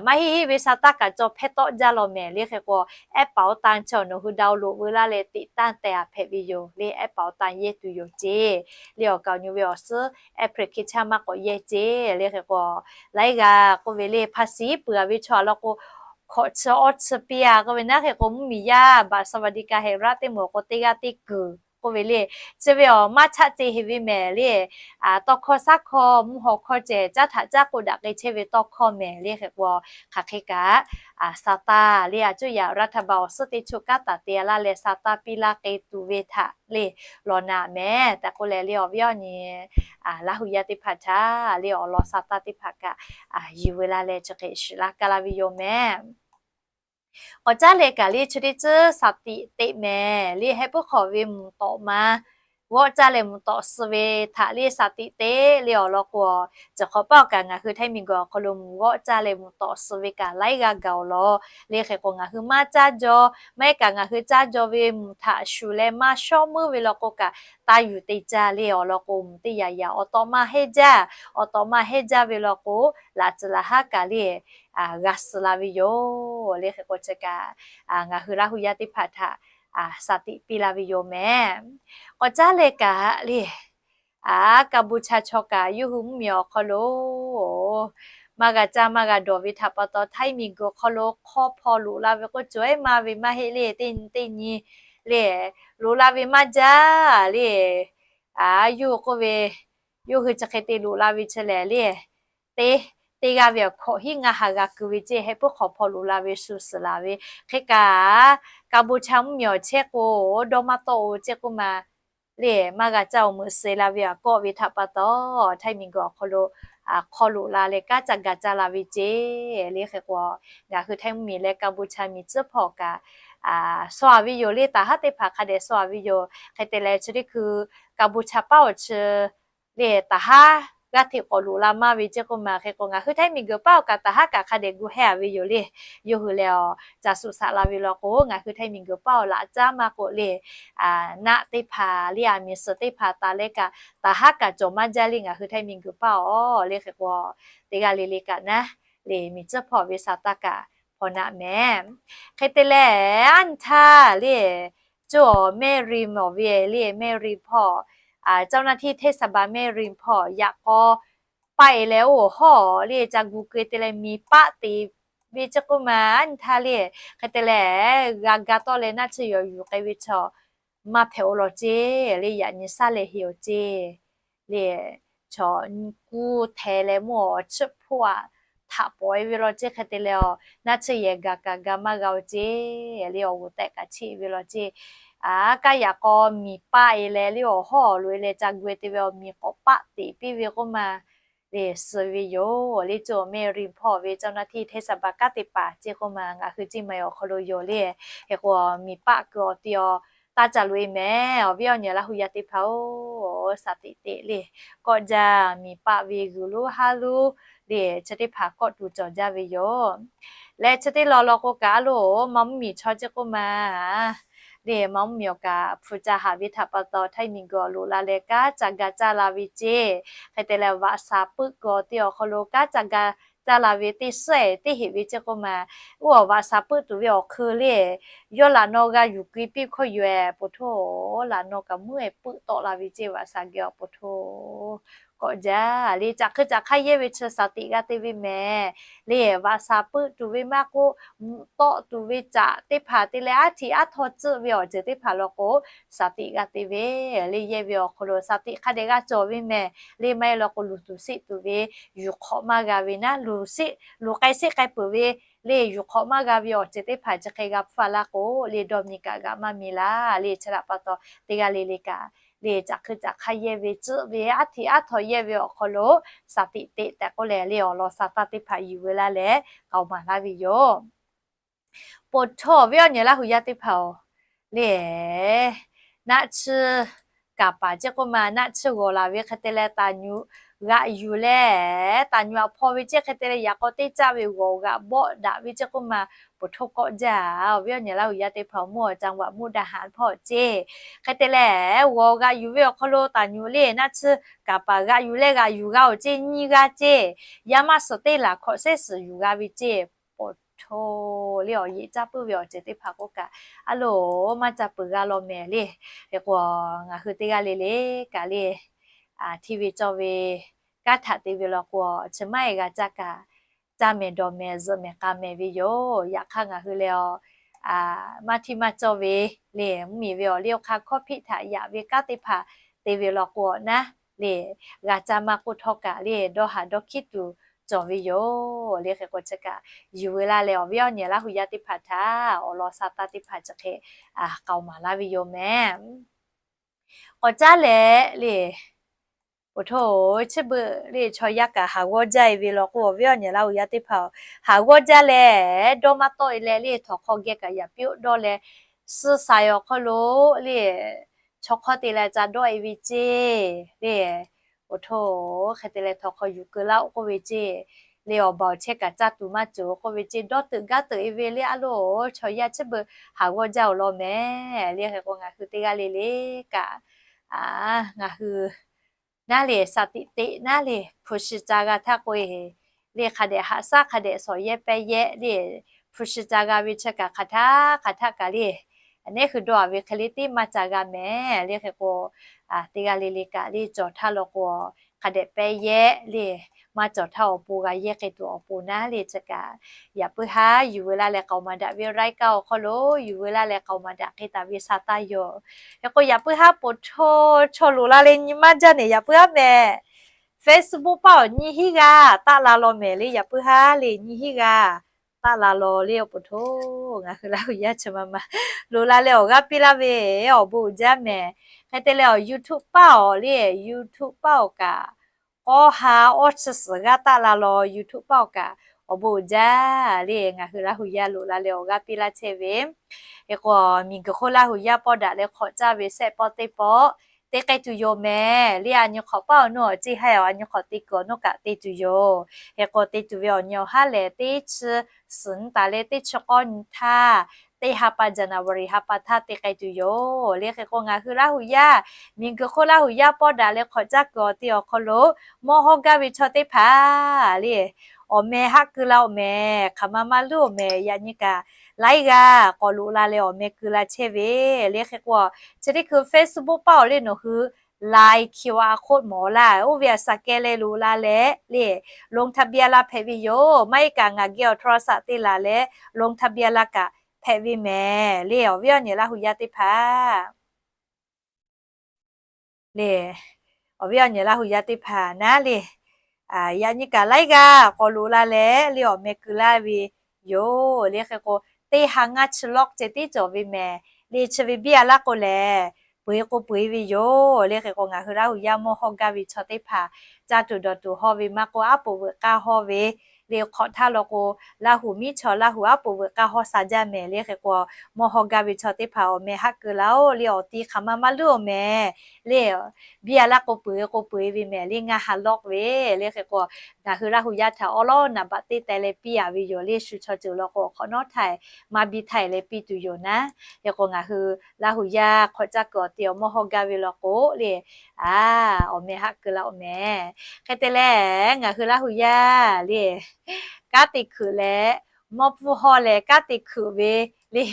maˇ heˆ heˆ ve sa taˇ kaꞈ cawˬ hpehˇ tawˆ jaˇ law mehˍ le. Hk'e k'o แอปเป๋าตัง chi awˬ nawˬ hui ดาวน์โหลด veu laˇ leh tiꞈ tanˇ teh a hpehꞈ ve yoˬ le. แอปเป๋าตัง yehˇ tuˬ yoˬ ceˇ le. Awˬ kaˍ awˬ nyi ve awˬ suhˉ แอปพลิเคชัน maˇ k'awꞈ yehˇ ceˇ le. Hk'e k'o laiˉ g'aˇ k'oˆ ve le ภาษี peuˬ a ve chaw a lawn k'o hkawꞈ chi awˇ chi piˇ a k'oˆ ve naˉ. Hk'e k'o mvuhˇmiˬ yaˇ บัตรสวัสดิการแห่งรัฐ teˇ moˍ k'o teˇ g'aˇ teˇ kuiˬ k'oˆ ve le, chi ve awˬ maˇ chaˆ ce heꞈ ve mehˍ le. Tawˇ hkawˇ shaˉ hkawˇ mvuhˇ hawˬ hkawˇ cehˬ caˉ htaꞈ caˉ k'o daꞈ k'ai chehˇ ve tawˇ hkawˇ mehˍ le. Hk'e k'o hk'aˬ hk'e kaꞈ sa taˇ le a cuˇ yaꞈ รัฐบาล awˬ suhˉ teˇ choˆ kanˉ taˍ te a laˇ leh sa taˇ piˇ laˇ k'ai tuˬ ve htaꞈ le law na mehˍ tehꞈ k'oˆ leh le awˬ viˉ awˬ nyi Laˇ huˍ yaˇ teˇ hpaˍ htaꞈ le awˬ lawn sa taˇ teˇ hpaˍ kaꞈ yuˬ veu laˇ leh chi hk'e shiˍ laˇ kaˇ laˇ ve yoˬ mehˍ. K'awꞈ caˉ leh kaꞈ le chi teˇ tcuhˉ สถิติ mehˍ le heh puiˉ hk'awꞈ ve mvuhˬ tawꞈ ma g'awˆ caˇ leh mvuhˬ tawꞈ suh ve htaꞈ le สถิติ le awˬ lawn k'o, chi hk'awꞈ paˆ awˬ kaꞈ ngaˬ hui Htaiˇ miˬguiˬ awˬ hk'aw lo mvuhˬ g'awˆ caˇ leh mvuhˬ tawꞈ suh ve kaꞈ laiˉ g'aˇ gaˬ awˬ lawn le. Hk'e k'o ngaˬ hui maˇ caˇ jaw, maˇ heˆ kaꞈ ngaˬ hui caˇ jaw ve mvuhˬ htaꞈ shuˍ leh maˇ shawˉ meuˉ ve law k'o kaꞈ taˇ yuˬ te caˇ le awˬ lawn k'o mvuhˬ teˇ yaꞈ yaꞈ awˬ tawꞈ maˇ heˆ jaˇ. Awˬ tawꞈ maˇ heˆ jaˇ ve law k'o laꞈ tcuh laꞈ haˉ kaꞈ le g'a suh la ve yoˬ le. Hk'e k'o chi kaꞈ ngaˬ hui Laˇ huˍ yaˇ teˇ hpaˍ htaꞈ สถิติ piˇ la ve yoˬ mehˍ. K'awꞈ caˉ leh kaꞈ le, a, Kaˍbuˍ chaw kaꞈ yawˇ hui mvuhˇmiˬ awˬ hk'aw lo maˇ g'a caˇ maˇ g'a dawˬ ve htaꞈ pa taw Htaiˇ miˬguiˬ awˬ hk'aw lo hk'awˇ hpaw loꞈ la ve k'oˆ cawˬ eˉ maˇ ve maˇ heˆ le. Teˇ nyi teˇ nyi le loꞈ la ve maˇ jaˇ le. Yawˇ hui k'oˆ ve, yawˇ hui chi hk'e te loꞈ la ve chi lehˬ le, teˇ, teˇ g'aˇ ve awˬ hkawꞈ hiˉ ngaˇ ha g'a keu ve ceˇ, heh puiˉ hk'awꞈ hpawˇ loꞈ la ve shu suhˍ laˬ ve. Hk'e kaꞈ, Kaˍbuˍcha mvuhˇmiˬ awˬ chehˇ k'o, dawˇ maˇ tawˆ-o ceˇ k'oˆ ma le, maˇ g'a caˇ-o, meuꞈ suh la ve aꞈ kawˆ ve htaꞈ pa taw, Htaiˇ miˬguiˬ awˬ hk'aw lo hk'aw loꞈ la leh kanˉ ca ga caˇ la ve ceˇ le. Hk'e k'o, ngaˬ hui Htaiˇ mvuhˇmiˬ leh Kaˍbuˍcha miˬ tcuhˉ hpawˇ kaꞈ shaw-a ve yoˬ le. Taˍ haˉ teˇ hpaˍ hk'a dehꞈ shaw-a ve yoˬ. Hk'e te leh, chi teˇ hkui Kaˍbuˍcha paˉ awˬ chi le, taˍ haˉ g'aˇ hteꞈ k'awꞈ loꞈ la maˇ ve ceˇ k'oˆ ma. Hk'e k'o, ngaˬ hui Htaiˇ miˬguiˬ paˉ awˬ kaꞈ taˍ haˉ kaꞈ hk'a dehꞈ gu hehˇ-a ve yoˬ le. Yawˇ hui lehˬ, ca suh saꞈ la ve law k'o, ngaˬ hui Htaiˇ miˬguiˬ paˉ awˬ laꞈ caˉ maˇ k'oˆ le, naˆ teˇ hpaˍ le, aˬ miˍ suhˍ teˇ hpaˍ taˍ leh kaꞈ taˍ haˉ kaꞈ cawˬ maˇ jaˇ le, ngaˬ hui Htaiˇ miˬguiˬ paˉ awˬ le. Hk'e k'o, teˇ g'aˇ le le kaꞈ naˉ le, miˬ tcuhˉ hpawˇ ve sa taˇ kaꞈ hpaw naˆ mehˍ. Hk'e te leh, aˉ nyi htaˇ le, cawˬ mehˆ ri mawˬ ve le, mehˆ ri hpawˇ, caˇ naˆ htiˇ hteˇ saˍ baˬ mehˆ ri hpawˇ yaꞈ k'aw paˆ-e leh oˇ awˬ hawˉ le ca gu keu te leh miˬ paˆ teꞈ ve ceˇ k'oˆ ma. Aˉ nyi htaˇ le, hk'e te leh, g'a ga tawˆ leh naˆ tsuhˇ yawˬ yuˬ k'ai ve chaw maˇ hpehꞈ-o law ceˇ le, yaꞈ nyi shaˉ leh heˍ-aˬ ceˇ le. Chaw nyi kuˇ hteh leh mvuhˇ awˬ chiˆ hpoˆ aꞈ htaꞈ pawˍ-e ve law ceˇ. Hk'e te leh, naˆ tsuhˇ yehˬ gaˬ kaꞈ ga maˇ g'a-o ceˇ le, awˬ g'oˍ tehꞈ kaꞈ cheˆ ve law ceˇ. Aˉ, kaˉ yaꞈ k'aw miˬ paˆ-e leh le awˬ hawˉ loꞈ-e leh ca gu-e te ve awˬ miˬ k'awꞈ paˆ teꞈ piˇ ve k'oˆ ma le, suh ve yoˬ le. Cawˬ mehˆ ri hpawˇ ve caˇ naˆ htiˇ hteˇ saˍ baˬ kanˉ te paˍ ceˇ k'oˆ ma, ngaˬ hui ciˇ ma-e awˬ hk'aw lo yoˬ le. Hk'e k'o, miˬ paˆ keu awˬ te awˬ taˇ ca loꞈ-e mehˍ. Awˬ viˉ awˬ nyi Laˇ hu yaˇ teˇ hpaˍ-oˬ, shaˍ tiꞈ teꞈ le, kawˆ jaˇ. Miˬ paˆ ve g'uiˬ lonˉ haˉ lonˉ le, chi teˇ hpaˍ kawˆ tuˬ cawˬ jaˇ ve yoˬ. Leh chi teˇ law law k'o kaꞈ, aˉ loˬ, maˇ mvuhˇmiˬ chaw ceˇ k'oˆ ma le, maˇ mvuhˇmiˬ awˬ kaꞈ hpu ca haꞈ ve htaꞈ pa taw, Htaiˇ miˬguiˬ awˬ loꞈ la leh kanˉ ca ga caˇ la ve ceˇ. Hk'e te leh, vaꞈ shaˍ puiˆ keu awˬ te awˬ hk'aw lo kanˉ ca ga caˇ la ve teˇ suhˉ-ehˍ teˇ heꞈ ve ceˇ k'oˆ ma. Oˇ awˬ vaꞈ shaˍ puiˆ tuˬ ve awˬ hk'eun le, yawˇ laꞈ naw g'a yuˬ keu piˇ hkawˇ yoˬ-ehˍ, poˬ htoˇ, laꞈ naw kaꞈ meuˉ-ehˍ puiˆ tawˆ la ve ceˇ, vaꞈ shaˍ geh awˬ poˬ htoˇ kawˆ jaˇ le. Caꞈ hkui caꞈ hk'aˇ yehˇ ve chi shaˍ tiꞈ g'a te ve mehˍ le. Vaꞈ shaˍ puiˆ tuˬ ve maˇ k'oˆ, mvuhꞈ tawˆ tuˬ ve caꞈ teˇ hpaˍ te leh aˉ htiꞈ aˉ htaw tcuhˆ ve awˬ ceuˬ teˇ hpaˍ law k'o, shaˍ tiꞈ g'a te ve le. Yehˇ ve awˬ hk'aw lo shaˍ tiꞈ hk'a dehꞈ g'a cawˬ ve mehˍ le. Maˇ heˆ law k'o, luˬ tuˬ seˆ tuˬ ve yuˬ hk'awꞈ maˇ g'a ve naˉ, luˬ seˆ luˬ k'ai seˆ k'ai peuˬ ve le, yuˬ hk'awꞈ maˇ g'a ve awˬ ceuˬ teˇ hpaˍ chi hk'e g'a hpfuhˇ laˇ k'o le, dawˇ mi kaꞈ g'a maˇ mi laˇ le. Chi htaꞈ pa taw, teˇ g'aˇ le le kaꞈ le, caꞈ hkui caꞈ hk'aˇ yehˇ ve, tcuhˆ ve, aˉ htiꞈ aˉ htaw yehˇ ve awˬ hk'aw lo shaˍ tiꞈ teꞈ tehꞈ k'oˆ leh le, awˬ lawn sa taˇ teˇ hpaˍ yuˬ veu laˇ leh k'aoˍ maˍ laˇ ve yoˬ. Poˬ htoˇ, awˬ viˉ awˬ nyi Laˇ hu yaˇ teˇ hpaˍ-oˬ le, naˆ tsuhˇ kaˍ paˍ ceˇ k'oˆ ma, naˆ tsuhˇ g'awˬ laˬ ve hk'e te leh taˍ nyuꞈ g'aꞈ yuˬ leh, taˍ nyuꞈ aꞈ hpaw ve ceˇ hk'e te leh, yaꞈ k'aw teˇ caˆ ve g'awˬ g'aꞈ bawˆ daꞈ ve ceˇ k'oˆ ma, poˬ htoˇ kawˆ jaˇ. Awˬ viˉ awˬ nyi Laˇ hu yaˇ teˇ hpaˍ-oˬ, mvuhˇ awˬ จังหวัดมุกดาหาร hpawˇ ceˇ. Hk'e te leh, g'awˬ g'aꞈ yuˬ ve awˬ hk'aw lo taˍ nyuꞈ le naˆ tsuhˇ kaˍ paˍ g'aꞈ yuˬ leh g'aꞈ yuˬ g'a-oˬ ceˇ, nyiˇ g'aˇ ceˇ. Yaˇ maˇ suhˍ teˇ laˬ hkawꞈ sehˉ suhˍ yuˬ g'a ve ceˇ. Poˬ htoˇ le, awˬ yeꞈ caˇ puiˉ ve awˬ ceuˬ teˇ hpaˍ k'oˆ kaꞈ, aˉ loˬ, maˇ ca peuˬ g'a law mehˍ le. Hk'e k'o, ngaˬ hui teˇ g'aˇ le le kaꞈ le, hteˇ ve cawˇ ve kanˉ htaꞈ te ve law k'o, chi maˇ heˆ g'a caˇ kaꞈ, caˇ mehˍ dawˬ mehˍ zuhꞈ mehˍ k'a mehˍ ve yoˬ. Yaꞈ hk'aˇ ngaˬ hui lehˬ, maˇ hteˇ maˇ cawˇ ve le, mvuhˇmiˬ ve awˬ liˇ awˬ hk'aˇ hkawˇ hpiˆ htaꞈ yaꞈ ve kanˉ teˇ hpaˍ te ve law k'o naˉ le, g'a caˇ maˇ k'oˆ htawˇ kaꞈ le, dawˇ haˍ dawˇ hkiˉ tuˬ cawˬ ve yoˬ le. Hk'e k'o, chi kaꞈ yuˬ veu laˇ leh, awˬ viˉ awˬ nyi Laˇ hu yaˇ teˇ hpaˍ htaꞈ awˬ lawn sa taˇ teˇ hpaˍ chi hk'e k'aoˍ maˍ laˇ ve yoˬ mehˍ. K'awꞈ caˉ leh le, poˬ htoˇ, chi beuꞈ le chaw yaˇ kaꞈ haˍ g'awˇ jaˇ-e ve law k'o, awˬ viˉ awˬ nyi Laˇ hu yaˇ teˇ hpaˍ-oˬ, haˍ g'awˇ jaˇ leh dawˇ maˇ tawˆ-e leh le, htawnˍ hk'aw geh kaꞈ yaꞈ piˇ-oˆ dawˇ leh, suh saiˍ awˬ hk'aw lo le, chaw hk'awˇ te leh ca dawˇ-e ve ceˇ le. Poˬ htoˇ, hk'e te leh htawnˍ hk'aw yuˬ keu laˇ-oˆ k'oˆ ve ceˇ le, awˬ baˬ awˬ chehˇ kaꞈ caˇ tuˬ maˇ cawˬ k'oˆ ve ceˇ, dawˇ teuꞈ gaˇ teuꞈ-e ve le, aˉ loˬ, chaw yaˇ chi beuꞈ haˍ g'awˇ jaˇ-oˬ law mehˍ le. Hk'e k'o, ngaˬ hui teˇ g'aˇ le le kaꞈ, ngaˬ hui naˉ le shaˍ tiꞈ teꞈ naˉ le hpu shi ca g'a htaˇ k'o-e le, hk'a dehꞈ haꞈ shaˉ hk'a dehꞈ shawˍ yehˇ pehˇ yehˇ le, hpu shi ca g'a ve chi kaꞈ hk'aˬ htaˇ hk'aˬ htaˇ kaꞈ le, neˉ hui dawˇ-a ve hk'e le teˇ maˇ ca g'a mehˍ le. Hk'e k'o, teˇ g'aˇ le le kaꞈ le cawˬ htaˇ law k'o, hk'a dehꞈ pehˇ yehˇ le, maˇ cawˬ htaˇ awˬ pon g'a yehˇ k'ai tuˬ awˬ pon naˉ le chi kaꞈ, yaꞈ puiˉ haˉ yuˬ veu laˇ leh k'aoˍ maˍ daꞈ ve raiˉ kaˇ awˬ hk'aw lo yuˬ veu laˇ leh k'aoˍ maˍ daꞈ k'ai taˍ ve sha taˇ yoˬ. Hk'e k'o yaꞈ puiˉ haˉ poˬ hto chaw loꞈ la leh nyi maˇ jaˇ nehˬ yaꞈ puiˉ haˉ mehˍ. Facebook paˇ awˬ nyi hinˉ g'aˇ taˆ la law mehˍ le yaꞈ puiˉ haˉ le nyi hinˉ g'aˇ taˆ la law le awˬ poˬ hto. Ngaˬ hui Laˇ huˍ yaˇ chi ma ma loꞈ la leh awˬ g'aˇ piˇ laˇ ve awˬ bon uiˍ jaˇ mehˍ. Hk'e te leh awˬ YouTube paˇ awˬ le YouTube paˇ awˬ kaꞈ k'awˇ ha awˇ chi suhˍ g'aˇ taˆ la law YouTube paˇ awˬ kaꞈ awˬ bon uiˍ jaˇ le ngaˬ hui Laˇ huˍ yaˇ loꞈ la leh awˬ g'aˇ piˇ laˇ chehˇ ve. Hk'e k'o miˬguiˬ hk'oˆ Laˇ huˍ yaˇ pawˇ daꞈ leh hk'awꞈ caˇ ve sehˆ pawˆ teˇ pawˆ te k'ai tuˬ yoˬ mehˍ le a nyi hk'awꞈ paˇ awˬ nuˇ awˬ ceˇ ha awˬ a nyi hk'awꞈ te kuiˬ awˬ nuˇ kaꞈ te tuˬ yoˬ. Hk'e k'o te tuˬ ve awˬ nyi awˬ haˉ lehˬ teˇ chi suhˍ taˍ leh teˇ chi k'awˇ nyi htaˇ teˇ ha pa January ha pa htaˇ te k'ai tuˬ yoˬ le. Hk'e k'o ngaˬ hui Laˇ huˍ yaˇ miˬguiˬ hk'oˆ Laˇ huˍ yaˇ pawˇ daꞈ leh hk'awꞈ caˇ kuiˬ awˬ te awˬ hk'aw lo mawˇ hawˇ gaˇ ve chaw teˇ hpaˍ le awˬ meh haˆ keu la awˬ mehˍ. Hk'aˬ ma maˇ luˉ awˬ mehˍ. Yaꞈ nyi kaꞈ laiˉ g'aˇ k'awꞈ loꞈ la leh awˬ meh keu la chehˇ ve le. Hk'e k'o chi teˇ hkui Facebook paˇ awˬ le nawˬ hui ไลน์ คิวอาร์ โค้ด mawˬ laˇ oˇ ve a saqkeh leh loꞈ la leh le ลงทะเบียน la hpehꞈ ve yoˬ. Maˇ heˆ kaꞈ ngaˬ geh awˬ โทรศัพท์ te laˬ leh ลงทะเบียน la kaꞈ hpehꞈ ve mehˍ le awˬ viˉ awˬ nyi Laˇ huˍ yaˇ teˇ hpaˍ le awˬ viˉ awˬ nyi Laˇ huˍ yaˇ teˇ hpaˍ naˉ le yaꞈ nyi kaꞈ laiˉ g'aˇ k'awꞈ loꞈ la leh le awˬ meh keu laˇ ve yoˬ le. Hk'e k'o teˇ ha ngaˇ chi lawˇ ceh tiˉ cawˬ ve mehˍ le chi ve biˇ a laˇ k'o lehˬ peu-eˬ k'o peu-eˬ ve yoˬ le. Hk'e k'o ngaˬ hui Laˇ huˍ yaˇ mawˇ hawˇ gaˇ ve chaw teˇ hpaˍ caˇ tuˬ dawˬ tuˬ hawˇ ve maˇ k'o aˉ poꞈ veuꞈ k'aˇ hawˇ ve le hk'awꞈ htaˇ law k'o Laˇ huˍ miˉ chaw Laˇ huˍ aˉ poꞈ veuꞈ k'aˇ hawˇ sha jaˇ mehˍ le. Hk'e k'o mawˇ hawˇ gaˇ ve chaw teˇ hpaˍ awˬ meh haˆ keu la oˬ le awˬ ti hk'aˬ ma maˇ luˉ awˬ mehˍ le biˇ a laˇ k'o peu-eˬ k'o peu-eˬ ve mehˍ le ngaˇ ha lawˇ ve le. Hk'e k'o ngaˬ hui Laˇ huˍ yaˇ htaꞈ awˉ lawˉ naˍ baꞈ teˇ teh leh piˇ a ve yoˬ le. Shu chaw ceuˬ law k'o awˬ hk'awꞈ nawˉ htaˇ maˇ biˇ htaˇ leh piˇ tuˬ yoˬ naˉ. Hk'e k'o ngaˬ hui Laˇ huˍ yaˇ hk'awꞈ caˇ kuiˬ awˬ te awˬ mawˇ hawˇ gaˇ ve law k'o le a awˬ meh haˆ keu la awˬ mehˍ. Hk'e te leh ngaˬ hui Laˇ huˍ yaˇ le kanˉ te hkeuꞈ leh mawˇ pfuhˇ hawˇ leh kanˉ te hkeuꞈ ve le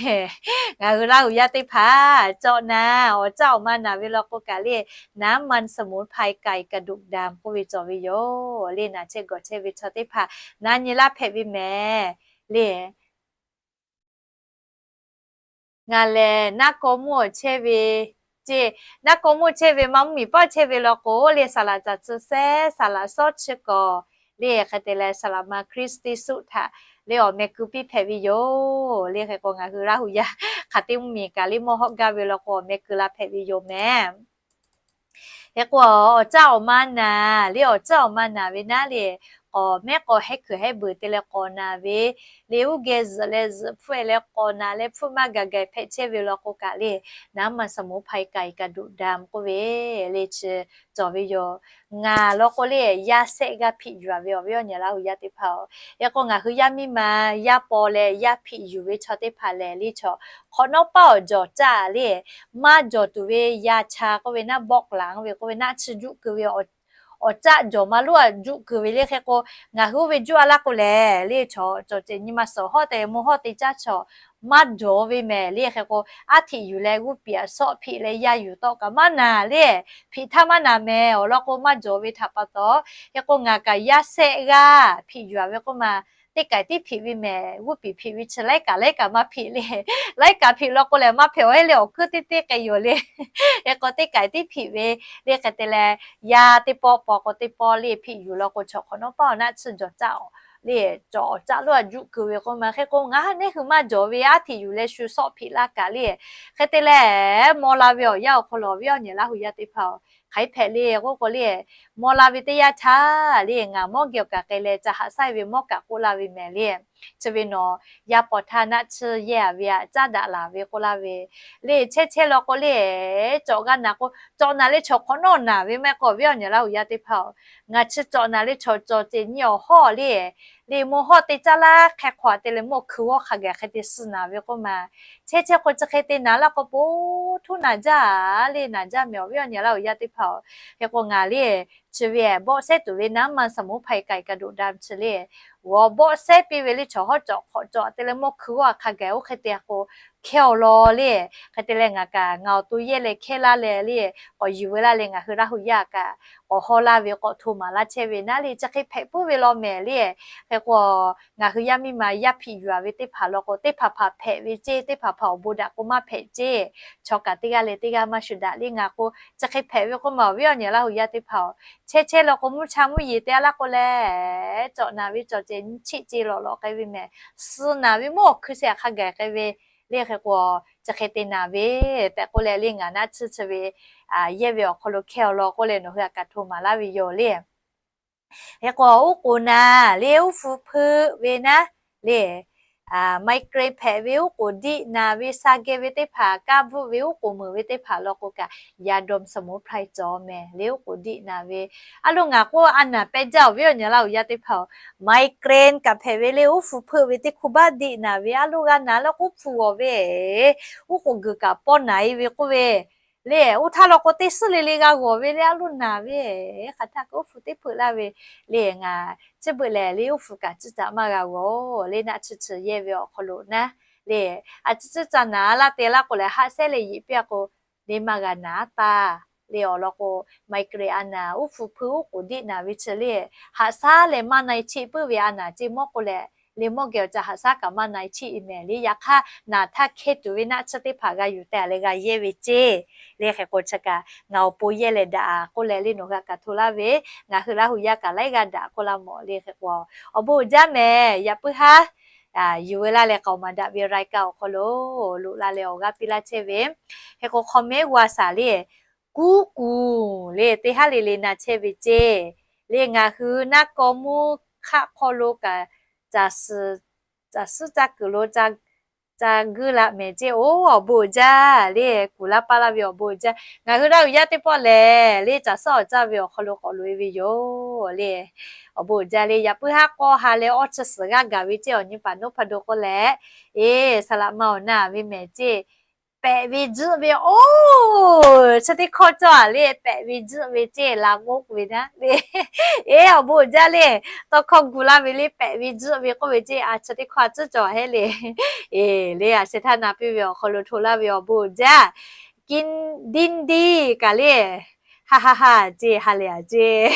ngaˬ hui Laˇ huˍ yaˇ teˇ hpaˍ cawꞈ naˍ awˬ caˆ awˬ ma naˍ ve law k'o kaꞈ le น้ำมันสมุนไพรไก่กระดูกดำ k'oˆ ve cawˬ ve yoˬ le. Naˬ chehˇ gawˬ chehˇ ve chaw teˇ hpaˍ na nyi laˇ hpehꞈ ve mehˍ le. Ngaˬ lehˬ naˆ kaw mvuhˇ awˬ chehˇ ve ceˇ, naˆ kaw mvuhˇ chehˇ ve maˇ mvuhˇ miˬ paˆ chehˇ ve law k'o le saˍ laꞈ caˍ tcuh sehˉ saˍ laꞈ sawˉ chi kawˬ le hk'e te leh saˍ laꞈ ma Christ Yesu htaꞈ le awˬ meh keu piˇ hpehꞈ ve yoˬ le. Hk'e k'o ngaˬ hui Laˇ huˍ yaˇ hk'aˬ te mvuhˇ miˬ kaꞈ le mawˇ hawˇ gaˇ ve law k'o awˬ meh keu la hpehꞈ ve yoˬ mehˍ. Hk'e k'o awˬ caˆ awˬ ma naˍ le awˬ caˆ awˬ ma naˍ ve naˉ le k'awꞈ mehˉ k'awꞈ hehˉ hkuiˬ hehˉ beuˬ te leh k'awꞈ naˍ ve le uˉ geh zuhꞈ leh zuhꞈ hpfuhˆ leh k'awꞈ naˍ leh hpfuhˆ maˇ gaˬ gaˬ hpehꞈ chehˇ ve law k'o kaꞈ le น้ำมันสมุนไพรไก่กระดูกดำ k'oˆ ve le chi cawˬ ve yoˬ. Ngaˬ law k'o le yaˇ sehˆ g'aˇ hpiꞈ yuˬ a ve awˬ viˉ awˬ nyi Laˇ huˍ yaˇ teˇ hpaˍ-oˬ. Hk'e k'o ngaˬ hui yaˇ miˇ ma yaˇ paw leh yaˇ hpiꞈ yuˬ ve chaw teˇ hpaˍ lehˬ le chaw hk'awꞈ nawˉ paˇ awˬ jawˬ caˆ le maˇ jawˬ tuˬ ve yaˇ cha k'oˆ ve naˆ bawˆ laˬ ve k'oˆ ve naˆ chi juˆ keu ve awˬ caˆ jawˬ maˇ loˉ a juˆ keu ve le. Hk'e k'o ngaˬ hui oˇ ve juˆ a laˇ k'o lehˬ le chaw cawˬ ceh nyi ma suhˍ hawˉ te mawˇ hawˉ te caˇ chaw maˇ jawˬ ve mehˍ le. Hk'e k'o aˉ htiꞈ yuˬ leh g'uˇ piˍ a sawˆ hpiꞈ leh yaˇ yuˬ tawˆ kaꞈ maˇ naˍ le hpiꞈ htaˇ maˇ naˍ mehˍ awˬ lawn k'o maˇ jawˬ ve htaꞈ pa taw. Hk'e k'o ngaˬ kaꞈ yaˇ sehˆ g'aˇ hpiꞈ yuˬ a ve k'oˆ ma teˇ kaiˬ tiˉ hpiꞈ ve mehˍ. G'uˇ piˍ hpiꞈ ve chi laiˉ kaꞈ laiˉ kaꞈ maˇ hpiꞈ le laiˉ kaꞈ hpiꞈ law k'o lehˬ maˇ hpehꞈ awˬ heˆ le awˬ hkuiˉ teˇ teˇ k'ai yoˬ le. Hk'e k'o teˇ kaiˬ tiˉ hpiꞈ ve le hk'e te leh yaˇ teˇ pawˆ paw k'o teˇ pawˆ le hpiꞈ yuˬ law k'o chaw hk'awꞈ nawˉ paˇ awˬ naˆ tsuhˇ jawˬ caˆ le cawˬ awˬ caˆ loˉ a juˆ keu ve k'oˆ ma. Hk'e k'o ngaˬ hui neˇ hui maˇ jawˬ ve aˉ htiꞈ yuˬ leh shu sawˆ hpiꞈ laˇ kaꞈ le hk'e te leh maw la ve awˬ yanˇ awˬ hk'aw lo awˬ viˉ awˬ nyi Laˇ huˍ yaˇ teˇ hpaˍ-oˬ, hk'aˬ hk'e hpehꞈ le k'oˆ k'o le maw la ve teˇ yanˇ htaˇ le ngaˬ mawˇ geh awˬ kaꞈ k'ai leh ca haꞈ saiˇ ve mawˇ kaꞈ k'oˆ laˇ ve mehˍ le. Chi ve nawˬ yaˇ paw htaˇ naˆ tsuhˇ yehˇ a ve aꞈ caˉ daꞈ laˬ ve k'oˆ laˇ ve le. Chehˇ chehˇ law k'o le cawꞈ g'a naˍ k'o cawꞈ naˍ le chaw hk'awꞈ nawˉ naˍ ve maˇ heˆ k'o awˬ viˉ awˬ nyi Laˇ huˍ yaˇ teˇ hpaˍ-oˬ, ngaˬ chi cawꞈ naˍ le chaw cawˬ ceh nyi awˬ hawˉ le le maw hawˉ te caˇ laˇ hk'e hk'awꞈ te leh mawˇ hkui g'awˇ hk'a gaˬ hk'e te suh naˍ ve k'oˆ ma. Chehˇ chehˇ k'o chi hk'e te naˍ laˇ k'o po htuˉ naˍ jaˇ le naˍ jaˇ mehˍ awˬ viˉ awˬ nyi Laˇ huˍ yaˇ teˇ hpaˍ-oˬ. Hk'e k'o ngaˬ le chi ve bawˆ sehˉ tuˬ ve naˉ ma สมุนไพร ไก่กระดูกดำ chi le, g'aw bawˆ sehˉ piˇ ve le, chaw hawˉ cawꞈ hk'awꞈ cawꞈ te leh mawˇ hkui g'awˇ a hk'a gaˬ oˇ hk'e te k'o, hkehˇ awˬ law le. Hk'e te leh ngaˬ kaꞈ ngaˬ awˬ to yehˇ leh hkehˇ laˇ leh le, k'awꞈ yuˬ ve laˇ leh ngaˬ hui Laˇ huˍ yaˇ kaꞈ k'awꞈ haw laˇ ve k'awꞈ hto maˍ laˇ chehˇ ve naˉ le, chi hk'e hpehꞈ puiˉ ve law mehˍ le. Hk'e k'o, ngaˬ hui yaˇ miˇ ma yaˇ hpiꞈ yuˬ a ve teˇ hpaˍ law k'o, teˇ hpaˍ hpaˍ hpehꞈ ve ceˇ, teˇ hpaˍ hpaˍ awˬ bon daꞈ k'o maˇ hpehꞈ ceˇ. Chaw kaꞈ teˇ g'aˇ leh teˇ g'aˇ maˇ shu daꞈ le. Ngaˬ k'o chi hk'e hpehꞈ ve k'oˆ ma awˬ viˉ awˬ nyi Laˇ huˍ yaˇ teˇ hpaˍ-oˬ, chehˇ chehˇ law k'o mvuhˇ cha mvuhˇ yeˬ te a laˇ k'o leh, cawꞈ naˍ ve cawˬ ceh nyiˇ chiˆ ce lawꞈ lawꞈ k'ai ve mehˍ, suh naˍ ve mawˇ awˬ hkui shehˍ hk'a gaˬ k'ai ve le. Hk'e k'o, chi hk'e te naˍ ve tehꞈ k'oˆ leh le, ngaˬ naˆ tsuhˇ chi ve yehˇ ve awˬ hk'aw lo hkehˇ awˬ lawn k'oˆ leh nawˬ hui a kaꞈ hto maˍ laˇ ve yoˬ le. Hk'e k'o, uˉ k'oˍ naˍ le, uˉ hpu hpeuˆ ve naˉ le, migraine hpehꞈ ve, uˉ k'oˍ diˆ naˍ ve, sha geh ve teˇ hpaˍ, kaˇ bvuhˆ ve, uˉ k'oˍ meuˍ ve teˇ hpaˍ law k'o kaꞈ, ยาดมสมุนไพร cawˬ mehˍ le, uˉ k'oˍ diˆ naˍ ve. A loˍ ngaˬ k'oˆ a naˍ pehˇ jaˇ awˬ viˉ awˬ nyi Laˇ huˍ yaˇ teˇ hpaˍ-oˬ, migraine kaꞈ hpehꞈ ve le, uˉ hpu hpeuˆ ve teˇ hk'u baˆ diˆ naˍ ve, a loˍ g'a naˍ leh k'oˆ hpu g'awˬ ve, uˉ k'oˍ guiˬ kaꞈ pawˇ naˍ e ve k'oˆ ve le, oˇ htaˇ law k'o teˇ suhˉ le le g'a g'awˬ ve le, a loˍ naˍ ve, hk'aˬ htaˇ kaꞈ uˉ hpu teˇ hpeuˆ laˇ ve le. Ngaˬ chi beuꞈ lehˬ le uˉ hpu kaꞈ ciˇ caꞈ maˇ g'a g'awˬ le, naˆ tsuhˇ chi yehˇ ve awˬ hk'aw lo naˉ le, a ciˇ ciˇ caꞈ naˍ laˇ te laˇ k'o lehˬ, haˆ sehˉ leh yeꞈ piˇ a k'o, le maˇ g'a naˍ taˇ le. Awˬ lawn k'o, migraine a naˍ, uˉ hpu hpeuˆ uˉ k'oˍ diˆ naˍ ve chi le, haꞈ shaˉ leh maˇ na e cheˆ puiˉ ve a naˍ ceˇ mawˇ k'o lehˬ, le mawˇ geh awˬ ca haꞈ shaˉ kaꞈ maˇ na e cheˆ e mehˍ le. Yaꞈ hk'aˇ naˍ htaˇ hkehˇ tuˬ ve naˆ tsuhˇ teˇ hpaˍ g'a yuˬ tehꞈ leh g'a yehˇ ve ceˇ le. Hk'e k'o chi kaꞈ ngaˬ awˬ pon yehˇ leh daꞈ k'oˆ leh le nawˬ hui a kaꞈ hto laˇ ve, ngaˬ hui Laˇ huˍ yaˇ kaꞈ laiˉ g'aˇ daꞈ k'oˆ laˇ mawˬ le. Hk'e k'o, awˬ bon uiˍ jaˇ mehˍ, yaꞈ puiˉ haˉ yuˬ ve laˇ leh k'aoˍ maˍ daꞈ ve รายการ awˬ hk'aw lo loꞈ la leh awˬ g'aˇ piˇ laˇ chehˇ ve. Hk'e k'o, hk'aw mehˉ g'a shaˍ le, kuˉ kuˬ le teˇ haˉ le le na chehˇ ve ceˇ le. Ngaˬ hui naˆ kaw mvuhˇ hk'aˆ hk'aw lo kaꞈ, caˬ suhˉ caˬ kuiˬ lo ca guˇ laꞈ mehˍ ceˇ. Oˇ awˬ bon uiˍ jaˇ le, kuˬ laˇ paˇ laˇ ve awˬ bon uiˍ jaˇ. Ngaˬ hui Laˇ huˍ yaˇ teˇ pawˆ lehˬ le, caˬ suhˉ awˬ caˇ ve awˬ hk'aw lo k'awꞈ loꞈ e ve yoˬ le. Awˬ bon uiˍ jaˇ le, yaꞈ puiˉ haˉ k'awˇ ha leh awˇ chi suhˍ g'aˇ gaˬ ve ceˇ. Awˬ nyi paˍ noˉ hpa do k'oˆ leh, eˬ, saˍ laꞈ ma awˬ na ve mehˍ ceˇ, pehꞈ ve juˆ ve, oˇ chi teˇ hkawˇ cawˇ a le, pehꞈ ve juˆ ve ceˇ, la mawˇ k'oˆ ve naˉ le. Eˬ, awˬ bon uiˍ jaˇ le, tawˇ hkawˇ gu laˇ ve le, pehꞈ ve juˆ ve k'oˆ ve ceˇ, a chi teˇ hkawˇ a tcuhˉ cawˬ hehˉ le. Eˬ le, a sheh htaˇ na piˇ ve awˬ hk'aw lo hto laˇ ve awˬ bon uiˍ jaˇ. Kin Din Di kaꞈ le, ha ha ha ceˇ, ha lehˬ a ceˇ.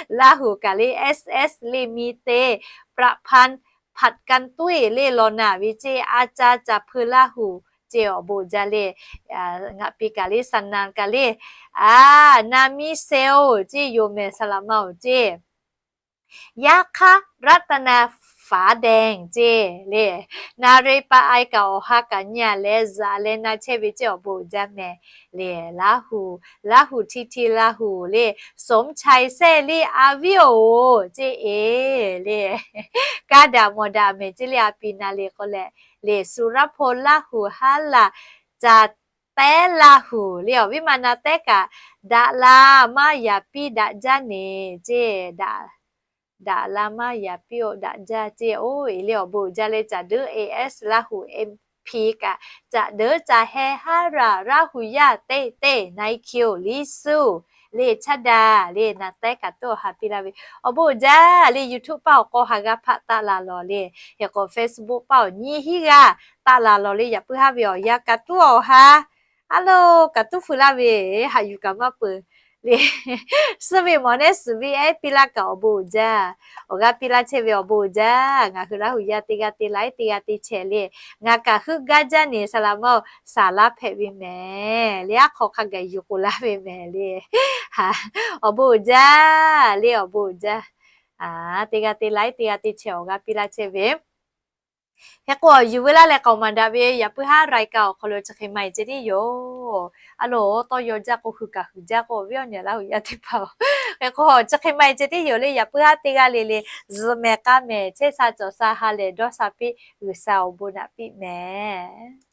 Laˇ huˍ kaꞈ le, S S le, mi te, ประพันธ์ ผัดกันตุ้ย le, law naˍ ve ceˇ, a ca caˬ hpeu Laˇ huˍ ceˇ, awˬ bon uiˍ jaˇ le. Ngaˬ pi kaꞈ le, Saˍ naˍ kaꞈ le, a, na miˇ se-oˬ ceˇ, yoˬ mehˍ saˍ laꞈ ma-oˬ ceˇ. Yaˇ hk'aˇ รัตนา Faˍ dehˬ ceˇ le, na re pa ai kaꞈ awˬ ha kaꞈ nyi a leh zuhꞈ leh na chehˇ ve ceˇ, awˬ bon uiˍ jaˇ mehˍ le. Laˇ huˍ, Laˇ huˍ hti hti Laˇ huˍ le, สมชาย sehˇ le, a viˉ-oˬ ceˇ e le. Kaˇ daꞈ mawˬ daꞈ mehˍ ceˇ le, a pi na le k'oˆ leh le, สุรพล Laˇ huˍ haˉ laˬ, caˬ tehˉ Laˇ huˍ le, awˬ viˉ ma na tehˉ kaꞈ, daꞈ la maˇ yaˍ piˇ daꞈ jaˇ neˬ ceˇ, daꞈ la maˇ yaˍ piˇ-oˆ daꞈ jaˇ ceˇ. Oˇ e le, awˬ bon uiˍ jaˇ le, caˬ deuˉ A S Laˇ huˍ, M P kaꞈ, caˬ deuˉ caˬ heh haˉ raˬ Laˇ huˍ yaˇ teˇ teˇ, na i kiˇ-oˬ, Liˇ suˇ le, chaˇ daꞈ le, na tehˉ kaꞈ tuˉ awˬ ha piˇ laˇ ve. Awˬ bon uiˍ jaˇ le, YouTube paˇ awˬ k'aw ha g'a hpaꞈ taˆ la lawˬ le. Hk'e k'o, Facebook paˇ awˬ nyi hiˉ g'aˇ taˆ la lawˬ le, yaꞈ puiˉ haˉ ve awˬ yanˇ kaꞈ tuˉ awˬ ha a loˬ kaꞈ tuˉ hpui laˇ ve, haꞈ yuˬ kaꞈ maˇ peuˬ le. Suh ve mawˬ nehˉ suhˍ ve ehˉ piˇ laˇ kaꞈ awˬ bon uiˍ jaˇ. Awˬ g'aˇ piˇ laˇ chehˇ ve awˬ bon uiˍ jaˇ. Ngaˬ hui Laˇ huˍ yaˇ teˇ g'aˇ te laiˉ teˇ g'aˇ te chehˇ le. Ngaˬ kaꞈ heuˆ gaˇ jaˇ neˬ saˍ laꞈ ma-oˬ, saˍ laˇ hpehꞈ ve mehˍ le, aˉ hk'aw hk'a gaˬ yuˬ k'oˍ laˇ ve mehˍ le. Awˬ bon uiˍ jaˇ le, awˬ bon uiˍ jaˇ. Teˇ g'aˇ te laiˉ teˇ g'aˇ te chehˇ awˬ g'aˇ piˇ laˇ chehˇ ve. Hk'e k'o, yuˬ ve laˇ leh k'aoˍ maˍ daꞈ ve yaꞈ puiˉ haˉ รายการ awˬ hk'aw lo chi hk'e maˇ heˆ ceh tiˉ yoˬ. A loˬ, tawˇ yaw jaˇ k'o, hui kaꞈ huiˍ jaˇ k'o, awˬ viˉ awˬ nyi Laˇ huˍ yaˇ teˇ hpaˍ-oˬ. Hk'e k'o, chi hk'e maˇ heˆ ceh tiˉ yoˬ le, yaꞈ puiˉ haˉ teˇ g'aˇ le le, zuhꞈ mehˍ k'a mehˍ, chehˇ sha cawˬ sha ha lehˬ dawˇ sha piˇ, G'uiˬsha awˬ bon naꞈ piˇ mehˍ.